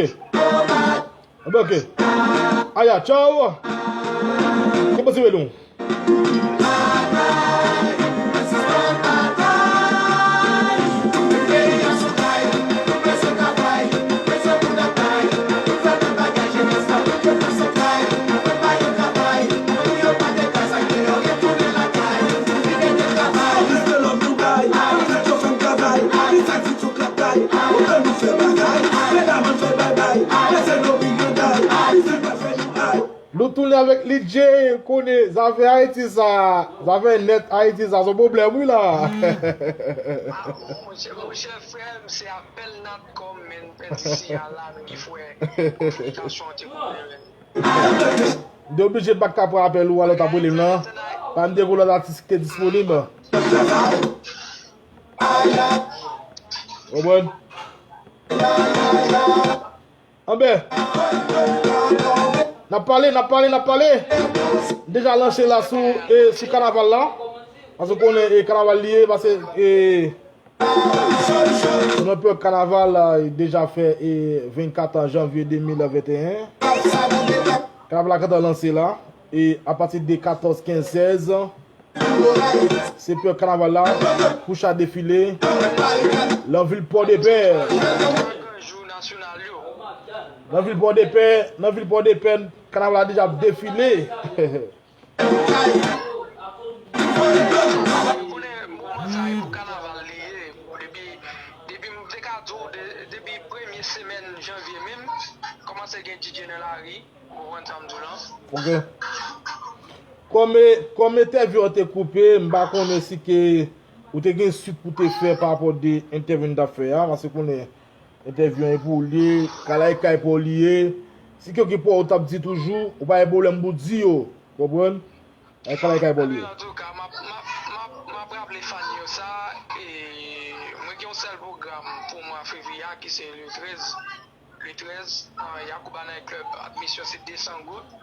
Anben, ok. Aya, tchaw. Kòman se rele w? Nou tounen avèk Li J, konnen zafè Ayiti sa, zafè nèt Ayiti sa, se yon pwoblèm, wi, la. Ah, monchè, monchè, frè m, se apèl Natcom, men, pèdi siyal la, menm ki fè kominikasyon an te koupe, men. M te oblije pa ka pran apèl ou a lè w t ap rele m nan. Pa m te gen lòt atis ki te disponib. Konprann? Anben, n ap pale, n ap pale, n ap pale. Deja lanse la sou, e, sou kanaval la. Paske w konnen, e, kanaval li ye, paske, e, nou nan peryòd kanaval la, e, deja fè, e, vennkat janvye de mil venteyen. Kanaval la gentan lanse la. E apati de katòz, kenz, sèz, se peryòd kanaval la, kouch a defile, nan vil Pòdepè. Nan vil Pòdepè, nan vil Pòdepè, kanaval la deja ap defile. Ou konnen moman sa e pou kanaval li ye. Depi, depi m te ka di w, de-, depi premye semèn janvye menm, kòmanse gen D J nan lari. Ou konprann sa m di w lan? Ok. Kòm, kòm entèvyou an te koupe, m pa konnen si ke ou te gen swit pou te fè pa rapò de entèvyou n t ap fè a, paske konnen entèvyou an e pou ou li ye, kalay kay pa w li ye. Si ke gen pawòl ou t ap di toujou, ou pa gen pwoblèm pou w di yo. Konprann? Kalay kay pa w li ye. Antouka, m ap, m ap, m ap, m ap raple fan yo sa, e, mwen gen yon sèl pwogram pou mwa fevriye a, ki se le trèz. Le trèz, nan Yacouba Night Club, admisyon se de san goud.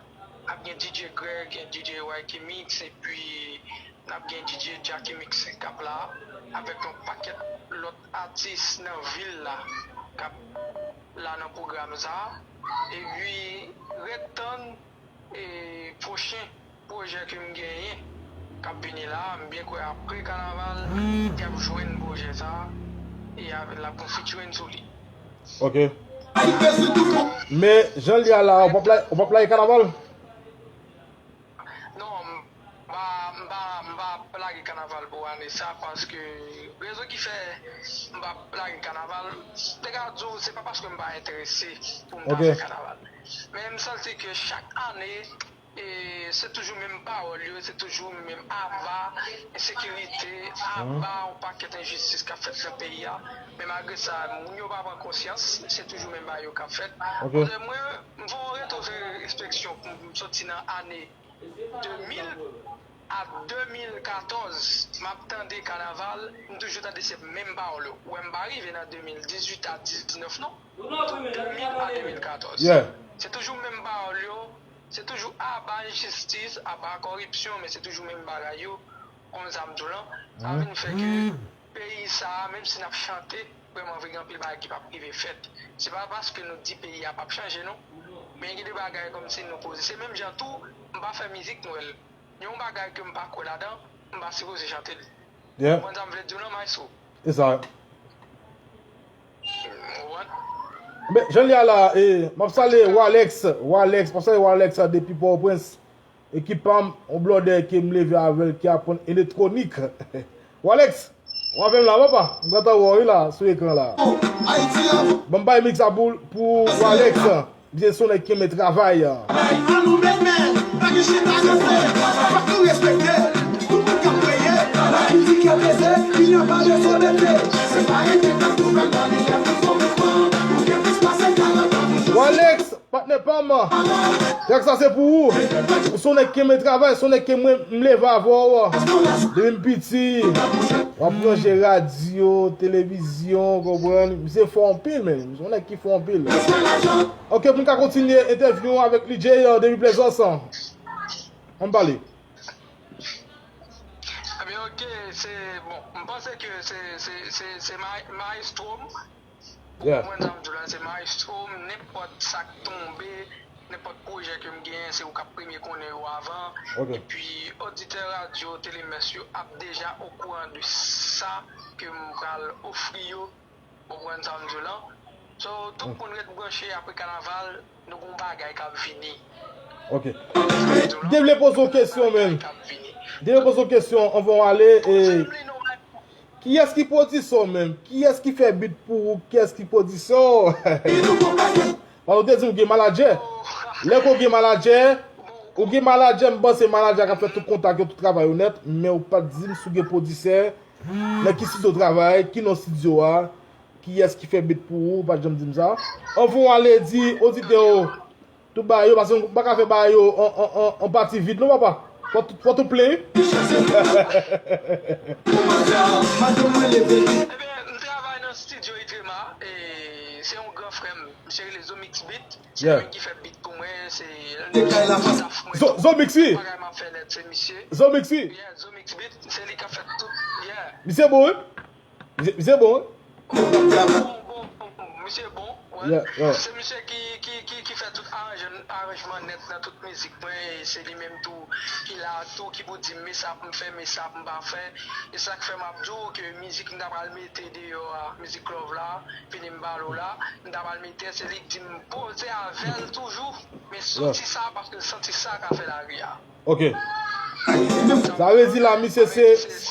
Ap gen D J Greg, gen D J Y K Mix, epi n Ap gen D J Jacky Mix k ap la, avèk yon pakèt lòt atis nan vil la k ap la nan pwogram sa a. Epi, ret tann e pwochen pwojè ke m genyen k ap vini la, m byen kwè apre kanaval, y ap jwenn pwojè sa a, e avè l ap gon featuring sou li. Ok. Men, jan l ye a la, ou p ap la, ou p ap lage kanaval? Non, m pa, m pa, m pa ap lage kanaval pou ane sa, paske rezon ki fè m p ap lage kanaval, m te ka di w, se pa paske m pa enterese pou m ta fè kanaval. Men m santi ke chak ane, e se toujou menm pawòl yo, se toujou menm aba, ensekirite, aba, yon pakèt enjistis k ap fèt nan peyi a. Men malgre sa, moun yo pa pran konsyans, se toujou menm bagay yo k ap fèt. Ok. Kote mwen, m fè yon retwospeksyon pou m soti nan ane de mil a de mil katòz, m ap tande kanaval, m toujou tande se menm pawòl yo. Ou wè, m pa rive nan de mil dizuit a diznèf non. De mil a de mil katòz. Yeah. Se toujou menm pawòl yo, se toujou aba enjistis, aba kòripsyon, men se toujou menm bagay yo. Konn sa m di w lan, sa vin fè ke peyi sa a, menm si n ap chante, vrèman vre, gen anpil bagay ki p ap rive fèt. Se pa paske nou di peyi a p ap chanje, non. Men gen de bagay kòmsi nou poze. Se menm jan tou, m pa fè mizik Nwèl. Yon bagay ke m pa kwè ladan, m pa sipoze chante l. Yeah. Ou konprann sa m vle di w lan, maestro? E sa. Ou konprann? Men, jan l ye a la, e, m ap salye Walex, Walex, m ap salye Walex a depi Pòtoprens. Ekip pa m, yon blòdè ke m leve avè l ki aprann elektwonik. Walex, w avè m la, papa? M gentan wè w wi la, sou ekran la. Ban m bay mix la pou, pou Walex. Misye se yon nèg ki renmen travay. Ann nou mennen, pa gen chita rete, fòk nou respekte. Tout moun k ap preye, ki di kè peze, ki anba de sodete. Se pa rete nan nouvèl nan li, lè pou fon mouvman, pou gen plis pase karant an pou Walex, patnè pa m. Trèk sa se pou ou. Ou se yon nèg ki renmen travay, se yon nèg ke mwen m leve avè w. Depi m piti, w ap ranje radyo, televizyon, konprann. Misye fò anpil, men. Misye yon nèg ki fò anpil. Ok, pou n ka kontinye entèvyou an avèk Lidjey, euh, depi Plezans. Ann pale. Ebyen, ok, se, bon, m panse ke se, se, se, se ma-, maestro m. Ou konprann sa m di w la, se maestro m, nenpòt sa k tonbe, nenpòt pwojè ke m genyen, se ou k ap premye konnen yo avan. Ok. Epi, oditè radyo Telemès yo ap deja okouran de sa ke m pral ofri yo. Ou konprann sa m di w lan? So, tout moun ret branche apre kanaval, nou gon bagay k ap vini. Ok. M te vle poze w kesyon, men. M te vle poze w kesyon anvan w ale. E, kiyès ki pwodisè w menm? Kiyès ki fè beat pou ou? Kiyès ki pwodisè w? Paske w te di m w gen manadjè. Lè ke w gen manadjè, ou gen manadjè, m panse manadjè a ka fè tout kontak yo, tout travay yo nèt, men ou pa t di m si w gen pwodisè, nan ki estidyo w travay, ki non estidyo a, kiyès ki fè beat pou ou, ou pa t janm di m sa. Anvan w ale, di oditè yo, tout bagay yo, paske m pa ka fè bagay yo an, an, an, an pati vid non, papa. Fò tout, fò tout plen, wi. Ebyen, m travay nan estidyo Itrema, e se yon gran frè m, misye rele Zomix Beat. Se li menm ki fè beat pou mwen, se youn nan staff mwen tou. Zo-, Zomix, wi. Tout bagay m ap fè nèt, se misye. Zomix, wi. Yeah, Zomix Beat, se li k ap fè tout, yeah. Misye bon, wi. Misye, misye bon, wi. Bon, bon, bon, misye bon, wè. Yeah, yeah. Se misye ki, ki, ki, ki fè tout aranjman, aranjman nèt nan tout mizik mwen, e se li menm tou ki la tou, ki pou di m men sa pou m fè, men sa pou m pa fè. E sa k fè m ap di w ke mizik m ta pral mete deyò a, mizik Love la, fini m pale w la, m ta pral mete, se li k di m poze avè l toujou, men soti sa, paske l santi sa ka fè lari a. Ok. Sa vle di la, misye se,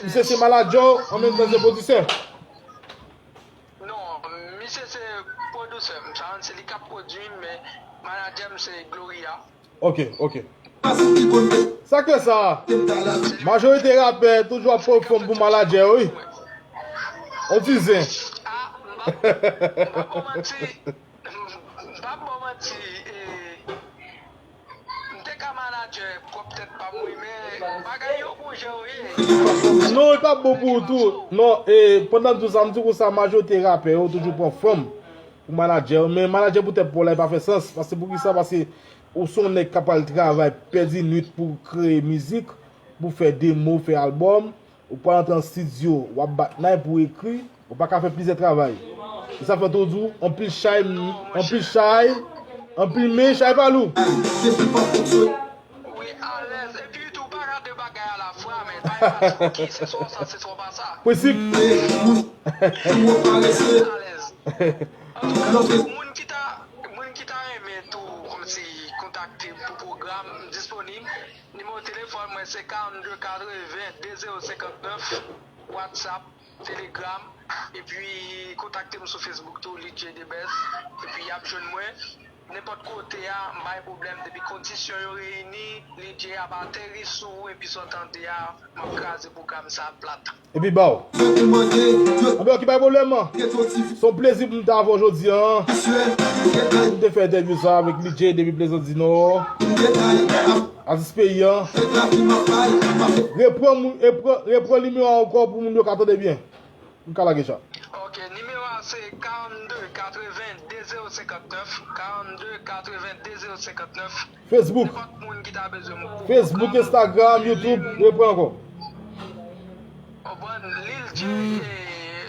misye se manadjè w, an menm tan se pwodisè? Non, misye se pwodisè m, sa se li k ap pwodui m, men manadjè m se Gloria. Ok, ok. Sa k fè sa? Majorite rapè toujou ap pèfòm pou manadjè yo, wi. On ti zen. Ah, m pa, m pa ba w manti. M p ap ba w manti, e, m te ka manadjè pwòp tèt pa m, wi, men bagay yo gon jan yo ye. Non, li p ap bon pou ou tou. Non, e, pandan m di w sa, m di w konsa, majorite rapè yo toujou pran fanm pou manadjè yo. Men manadjè pou tèt pa w la, li pa fè sans. Paske poukisa? Paske ou se yon nèg k ap pral travay, pèdi nwit pou kreye mizik. pou fè demo, fè albòm, ou pral antre nan estidyo, w ap bat nay pou ekri, ou pa ka fè plizyè travay. E sa fè tou di w, anpil chay, anpil chay, anpil men, chay pa lou. Wi, alèz. Epi tou, pa gade bagay a la fwa, men pa yon match ki se swa sa, se swa pa sa. Prensip. Alèz. Antouka, moun ki ta, moun ki ta renmen tou, kòmsi, kontakte m pou pwogram, m disponib. Nimewo telefòn mwen se karannde katreven de zewo senkantnèf, WhatsApp, Telegram, epi kontakte m sou Facebook tou, Lidjey Debès, epi y ap jwenn mwen. Nenpòt kote a, m pa gen pwoblèm, depi kondisyon yo reyini, Lidjey ap ateri sou ou, epi sa w tande a, m ap kraze pwogram sa a plat. Epi ba w. Anben, ok, pa gen pwoblèm. Se yon plezi pou m te avè w jodi a. M te fè entèvyou sa avèk Lidjey depi Plezan di Nò. Atis peyi a. Repran moun, repran, repran nimewo a ankò pou moun yo ka tande byen. M ka lage sa. Ok, nimewo a se karannde katreven de zewo senkantnèf, karannde katreven de zewo senkantnèf. Facebook. Nenpòt moun ki ta bezwen m pou Facebook, Instagram, YouTube, repran ankò. Konprann, Lil J, eh,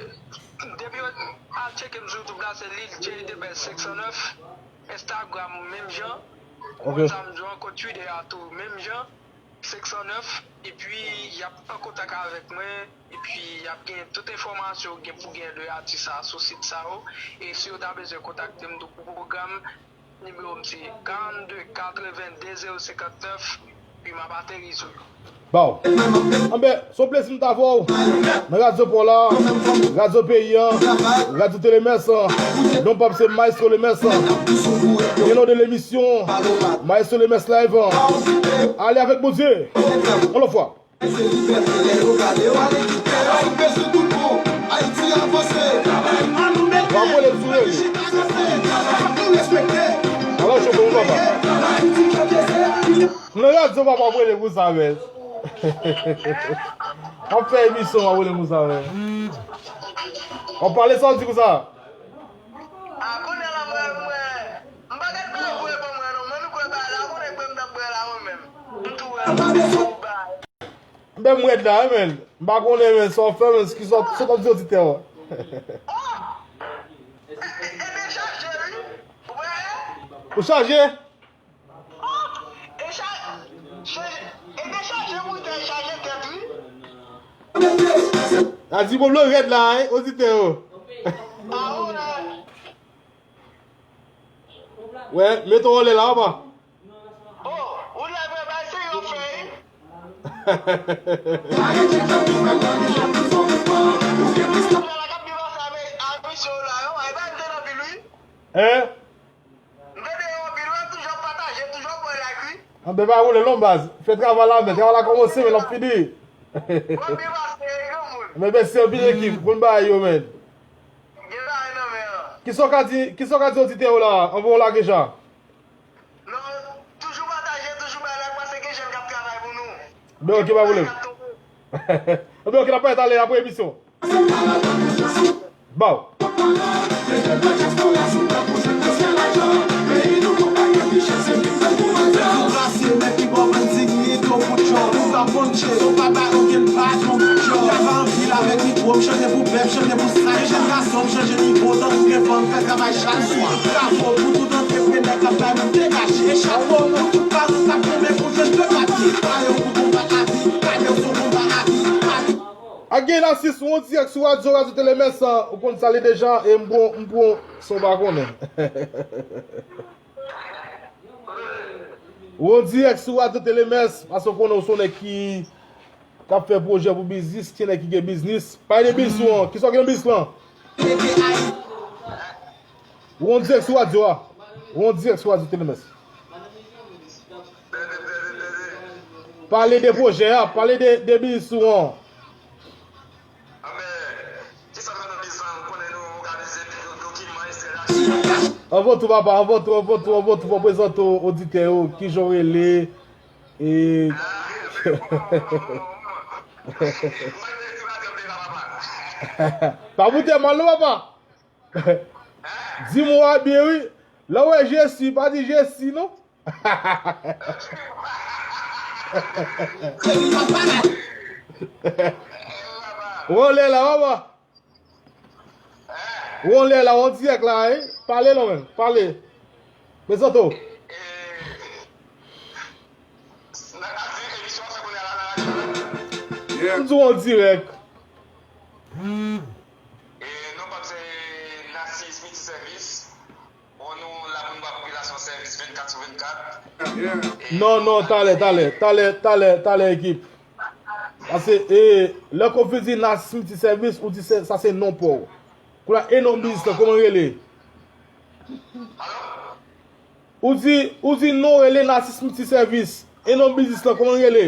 depi yo al tcheke m sou YouTube la, se Lil J Debès senk san nèf, Instagram menm jan, ok. Konn sa m di w ankò, Twitter a tou menm jan, senk san nèf, epi y ap an kontak avèk mwen, epi y ap gen tout enfòmasyon ou gen pou gen de atis sa a sou sit sa yo, e si yo ta bezwen kontakte m tou pou pwogram, nimewo m se karannde katreven de zewo senkantnèf, epi m ap ateri sou yo. Ba w. Anben, se yon plezi m t avè w nan radyo pa w la, radyo peyi a, radyo Telemès, non pa m se Maestro Lemès, e non de lemisyon, Maestro Lemès Live, ale avèk Bondye, yon lòt fwa. Se libète lè yo gade w ale kite yo. Bezwen tout bon, Ayiti avanse. W ap rele m sou rele. Fòk nou respekte. Ala w cho pou mwen, papa. Ayiti kote se. M nan radyo, papa, w ap rele m konsa, men. W ap fè emisyon, w ap rele m konsa, men. W ap pale sa w di konsa. A, kounye a la, mwen, mwen, m pa gen bagay pou reponn mwen, non. Mwen, nou kwè bagay la, konnen kwè m t ap bwè la, mwen menm. M tou wè, m tou bay. Anben m rèd la, wi, men. M pa konnen, men, sa w fè, men, kisa w, sa w t ap di oditè w. Oh! E, e, e dechaje, wi. Ou wè? Ou chaje? Oh! E cha-, chaje, e dechaje bouton, chaje tèt, wi. A di pwoblèm rèd la, wi, oditè yo. A, ou wè. Wè, mete w anlè la, papa. Oh, ou lè vre bay se yo fè, wi. Hein? M tande yo anpil, wi, toujou ap pataje, toujou ap bay like, wi. Anben pa woule non baz. Fè travay la, men travay la kòmanse, men l ap fini. W ap byen pase, granmoun. Men mèsi anpil ekip, konn bagay yo, men. Gen bagay nan men an. Kisa w ka di, kisa w ka di oditè yo la, anvan w lage sa? Non, toujou pataje, toujou bay like, paske gen jèn k ap travay pou nou. Ben, ok, pa pwoblèm. Anben, ok, n ap parèt talè apre emisyon. Baw. Anpil avèk mikwo, m chante pou pèp, chante pou sa. Jèn gason, m chanje nivo, tankou gen van, m fè travay chak swa. Bravo pou tout antreprenè k ap bay moun degaje. E chapo pou tout paran k ap goumen pou jwenn de papye. Pale pou konbat lavi, pale sou konba lavi, pale. Again, asis, ou an dirèk sou radyo, radyo Telemès, ou konn sa li deja, e m pran, m pran, sa w pa konnen. Ou an dirèk sou radyo Telemès, paske w konnen w se yon nèg ki, k ap fè pwojè pou biznis, ki nèg ki gen biznis. Pale de biznis ou an, kisa w gen nan biznis lan? Ou an dirèk sou radyo a. Ou an dirèk sou radyo Telemès. Pale de pwojè a, pale de, de biznis ou an. Anvan tou, papa, anvan tou, anvan tou, anvan tou, fò w prezante w oditè yo, kijan w rele, e, pa boute mal non, papa. Di mo a byen, wi. Lè w wè Jesi, pa di Jesi, non. Ou anlè la, papa. Ou anlè la, ou an dirèk la, wi. Pale non, menm. Pale. Prezante w. M di w an dirèk. E non pa m se Narcisse Multiservice. Bon, nou la pou n ba popilasyon sèvis vennkat sou vennkat. Non, non, talè, talè, talè, talè, talè, ekip. Paske, e, lè Kofi di Narcisse Multiservice, ou di se, sa se non pa w. Kounye a, e non biznis lan, kòman l rele? Ou di, ou di non rele Narcisse Multiservice. E non biznis lan, kòman l rele?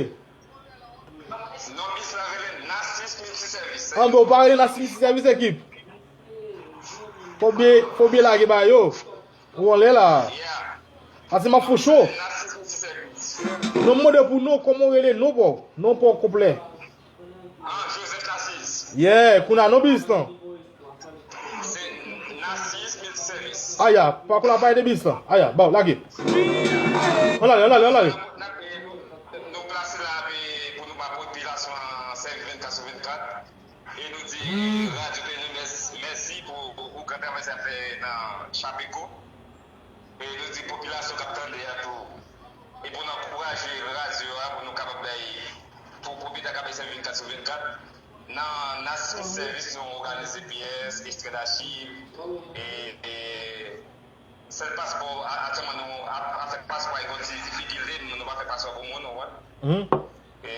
Non biznis lan rele Narcisse Multiservice. Anben, ou pa rele Narcisse Multiservice, ekip. Fò byen, fò byen lage ba yo. Ou anlè la. Ase m ap fè cho. Non, m mande pou non, kòman w rele non pa w? Non pa w konplè. Ah, Joseph Narcisse. Yeah, kounye a non biznis lan. Se Narcisse Multiservice. Aya, pa kou la pale de biznis lan. Aya, ba w, lage. Ann ale, ann ale, ann ale. Nou plase la pou nou ba popilasyon an sèvis vennkat sou vennkat. E nou di radyo Peyizan mèsi, mèsi pou, pou gran travay sa fè nan Chapeko. E nou di popilasyon k ap tande a tou. E pou n ankouraje radyo a, pou nou kapab bay, pou pwopriyetè k ap bay sèvis vennkat sou vennkat. Nan, nan sèvis nou òganize pyès, ekstrè dachiv, e, e, sèl paspò, a-, aktyèlman nou, a-, afè paspò a gen yon ti difikilte, nou, nou pa fè paspò pou moun, ou konprann? E,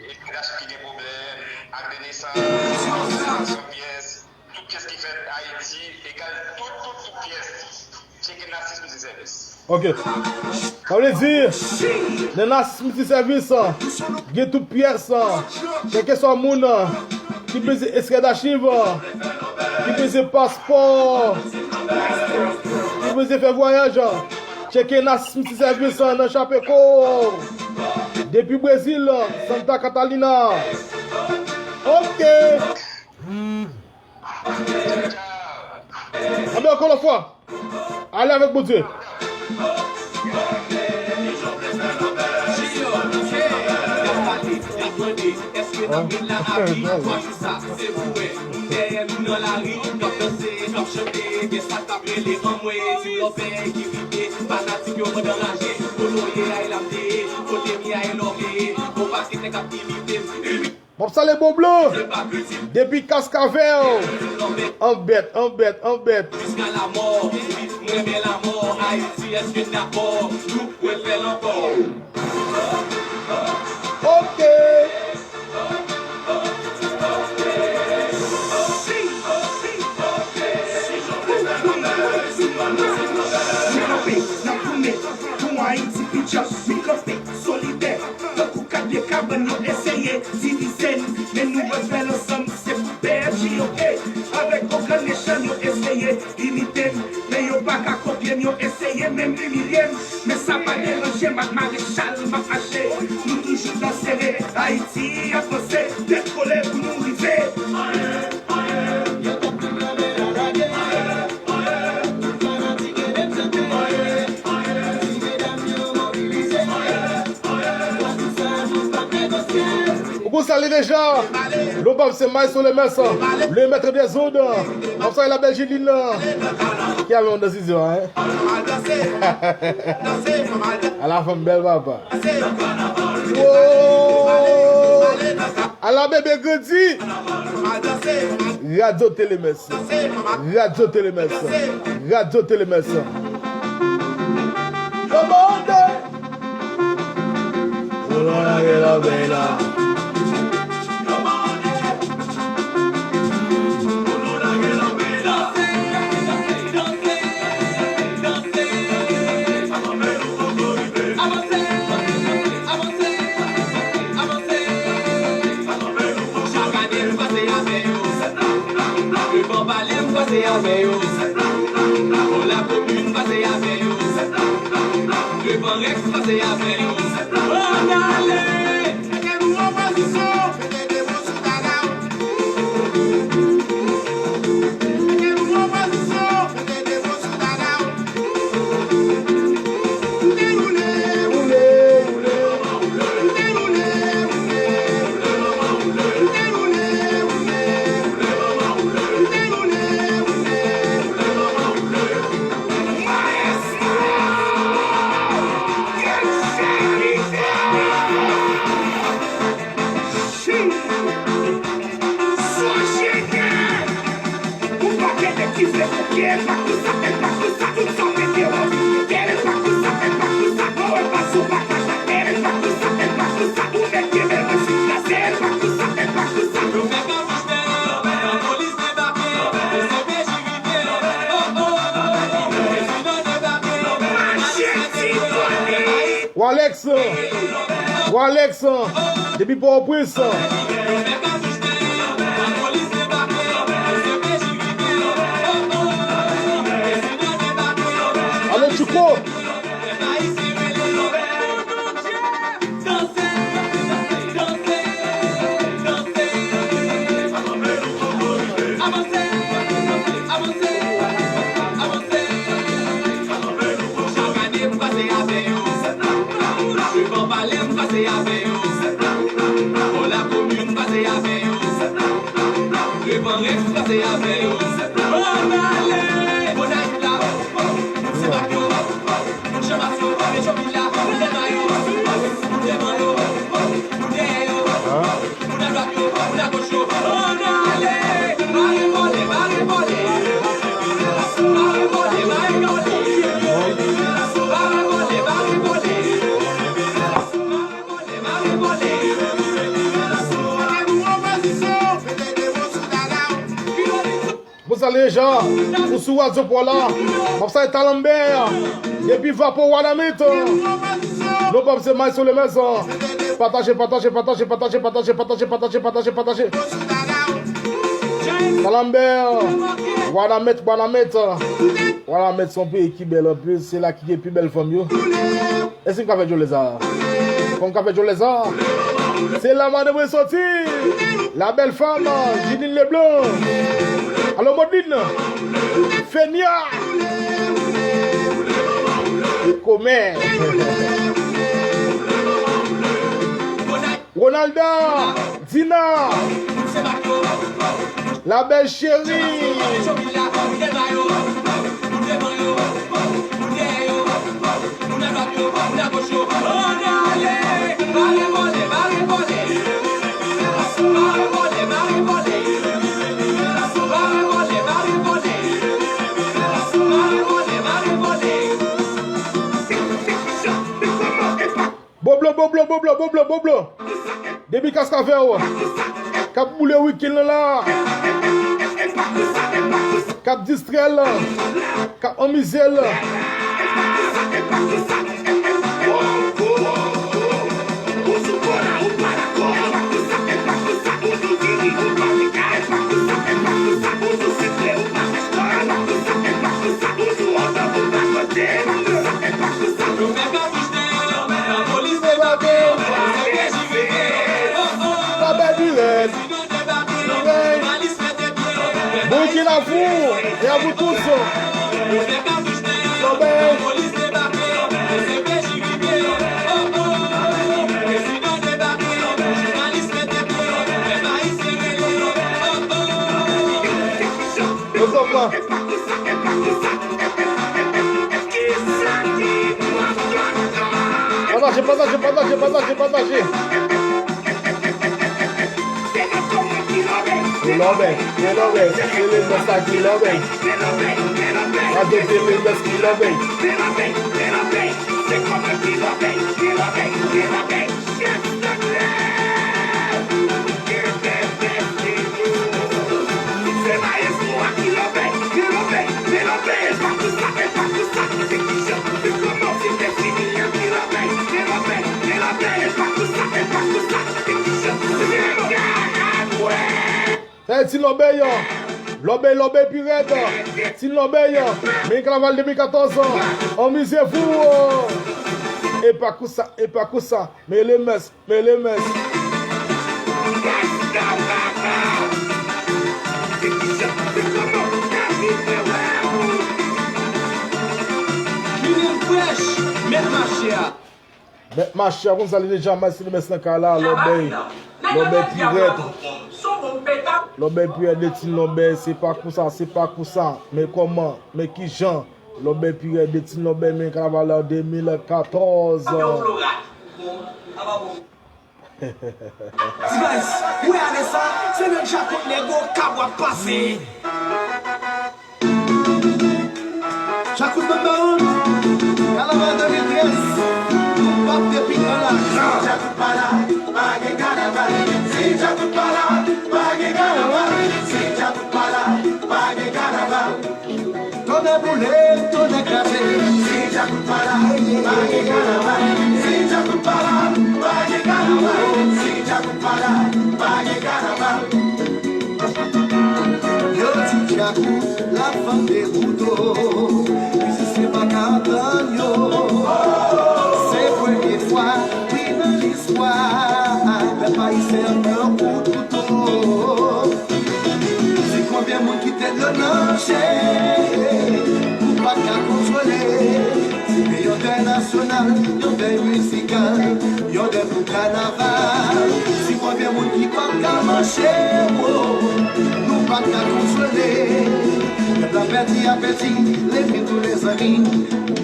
e ki dachiv ki gen pwoblèm, ak de nesans, konfèmasyon pyès, tout pyès ki fèt Ayiti, egal tout, tout, tout pyès, tcheke Narcisse Multiservice. Ok. Sa vle di, nan Narcisse Multiservice, gen tout pyès, kèlkeswa moun, ki bezwen ekstrè dachiv, ki bezwen paspò, ki bezwen fè vwayaj, tcheke Narcisse Multiservice nan Chapeko. Depi Brezil, Santa Catarina. Ok. Anben, ankò yon lòt fwa. Ale avèk Bondye. Èske n ap ret la api twa jou sa? Se pou wè moun dèyè nou nan lari k ap danse, k ap chante, gen sa k ap rele anmwe, ti lòbèy ki rive, fanatik yo mòd anraje, kote w ye a e la m te ye, kote m ye a e la w te ye, gon pakèt nèg k ap imite m. M ap salye Bon Blan depi Kaskavèl. An bèt, an bèt, an bèt. Jiska lamò, wi, m renmen lamò. Ayiti, èske n dakò? Nou pwè fè l ankò. Ok. N ap kanpe, n ap goumen pou Ayiti pi djanm. Nou kanpe, solidè. Tankou kat vye kabann yo eseye divize n, men nou ret fè l ansanm, se pou P F J yo, ey. Avèk ogan nation yo eseye imite m, men yo pa ka kopye m, yo eseye menm imilye m. Men sa pa deranje m, ak marechal m ap mache. Nou toujou dan sere, Ayiti ap vanse, tèt kole pou nou rive. Ou konn sa li deja. Lobab se Maestro Lemès, le maître des ondes. Konsa la bèl Jiline. Ki ap yon nan sizyon, hein? Ala fanm bèl papa. Wow! Ala bebe grandi. Radyo Telemès. Radyo Telemès. Radyo Telemès. Kòmande. Ou nan lage lòbèy la. Chak ane m pase avè yo. Devan palè m pase avè yo. Bò lakomin m pase avè yo. Devan Rex m pase avè yo. Ann ale! Mete nou an pozisyon! Mete de bò sou dada w. Mete nou an pozisyon! Mete de bò sou dada w. Dewoule, woule, woule. Walex, Walex, depi Pòtoprens. Ale Tchouko. Avanse, avanse, avanse. Chak ane m pase avè yo. Devan palè m pase avè yo. Bò lakomin m pase avè yo. Devan rèks m pase avè yo. Ann ale! Gonayiv la, moun Senmak yo, moun Chanmas yo, Petyonvil la, moun Dèlma yo, moun Dèman yo, moun dèyè yo. Moun adwat yo, moun agoch yo, ann ale! Mare vòlè, mare vòlè! Mare vòlè, mare vòlè! Mare vòlè, mare vòlè! Mare vòlè, mare vòlè! Pou sa deja, ou sou radyo pwa la, m ap salye Talanbè, depi Vapo Wanament. Non pa m se Maestro Lemez. Pataje, pataje, pataje, pataje, pataje, pataje, pataje, pataje, pataje. Talanbè, Wanament, Wanament. Wanament se yon peyi ki bèl anpil, se la ki gen pi bèl fanm yo. E si m ka fè djòlè sa? Kòm m ka fè djòlè sa? Se la madanm mwen soti. La belle femme, Jidine Leblanc. Alo, Modine. Fenya. Komè. Ronalda. Dina. La belle chérie. Boblo, boblo, boblo, boblo, boblo. Depi Kaskavèl, k ap boule wikenn nan la, k ap distrè l, k ap anmize l. Burkina Faso, e a vous tous. Lòbèy. Yo sòf la. Pataje, pataje, pataje, pataje, pataje. Lòbèy, lòbèy, se le mès la ki lòbèy. Gade se le mès ki lòbèy. Sa e Ti Lòbèy, Lòbèy, Lòbèy pi rèd. Ti Lòbèy, men kanaval de mil katòz. Amusez-vous. E pa konsa, e pa konsa. Men le mès, men le mès. Mèt mache a. Mèt mache a, konn sa li deja, Maestro Lemès nan kay la, Lòbèy. Lòbèy pi rèd. Lòbèy pi rèd de Ti Lòbèy, se pa konsa, se pa konsa. Men kòman, men kijan? Lòbèy pi rèd de Ti Lòbèy, men kanaval la de mil katòz. Ti baz, ou wè ale sa, se nan djakot nèg okap w ap pase. Djakout pa la, pa gen kanaval. Si Djakout pa la, pa gen kanaval. Tonnè boule, tonnè kraze. Si Djakout pa la, pa gen kanaval. Si Djakout pa la, pa gen kanaval. Si Djakout pa la, pa gen kanaval. Yo di Djakout la fann de kouto. Mizisyen pa ka tann yo. Se premye fwa, wi, nan listwa, pèp ayisyen an pran kout kouto. Di konbyen moun ki tèt yo nan chen, nou pa t ka konsole. Se te yon dèy nasyonal, yon dèy mizikal, yon dèy pou kanaval. Si konbyen moun ki pa t ka mache, wo, nou pa t ka konsole. Pèp la pèdi apeti, leve tou lèzanmi,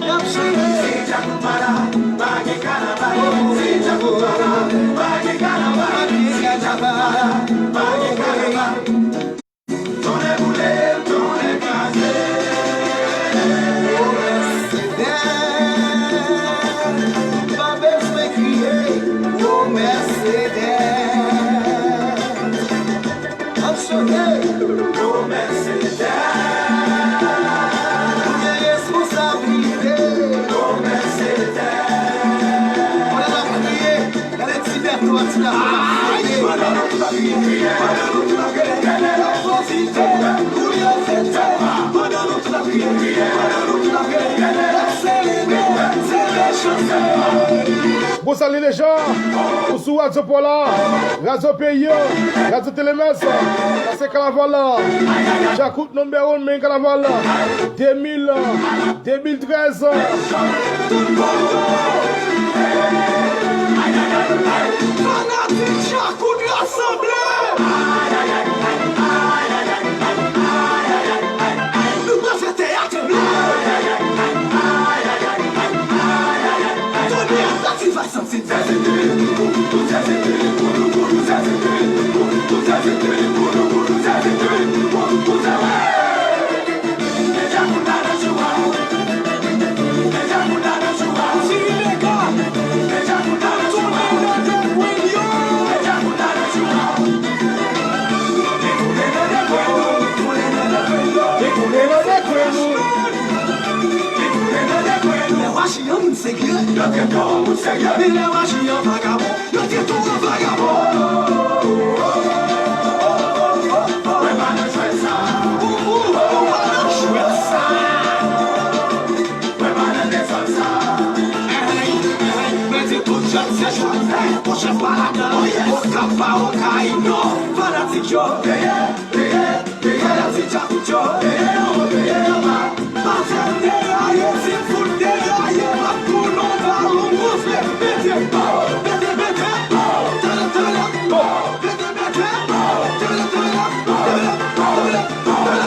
n ap chante. Si Djakout pa la, pa gen kanaval. Si Djakout pa la, pa gen kanaval. Si Djakout pa la, pa gen kanaval. Tonnè boule, tonnè kraze. Promès se dèt. Pa bezwen kriye. Promès se dèt. Ann chante. Promès se dèt. Nou gen responsablite. Promès se dèt. Pandan n ap kriye, gade ti Bèto a ti Bèto k ap fwote. Pandan nou tout ap kriye, pandan nou tout ap kriye, pandan nou tout ap kriye, pandan nou tout ap kriye, pandan nou tout ap kriye, n ap selebre, selebre chante. Bon, salut les gens, ou sou Radyo Pola, Radyo Peyi an, Radyo Telemès, sa se kanaval la. Djakout number one, men kanaval la. De mil, de mil trèz. Tout bon. Fanatik Djakout rasanble. Nou pral fè teyat. Tonnè, sa ti va santi. Lè Wachiyan moun serye, yo trete w moun serye. Men lè Wachiyan vagabon, yo trete w an vagabon. Mwen pa nan jwèt sa. Ou, ou, ou pa nan jwèt sa. Mwen pa nan dezòd sa. Hey, hey, mwen di tout jwèt se jwèt. Hey, bon chèf pa ladan. Oh, yes. Okap pa Okay, non. Fanatik yo. Yeah, yeah. Peye, peye, peye, ti Djakout yo. Peye anwo, peye anba. Pa fè m deraye, si m fout deraye, m ap tounen yon balon gonfle. Pete, pete, pete, tala, tala, pete, pete, tala, tala, tala, tala, tala, tala.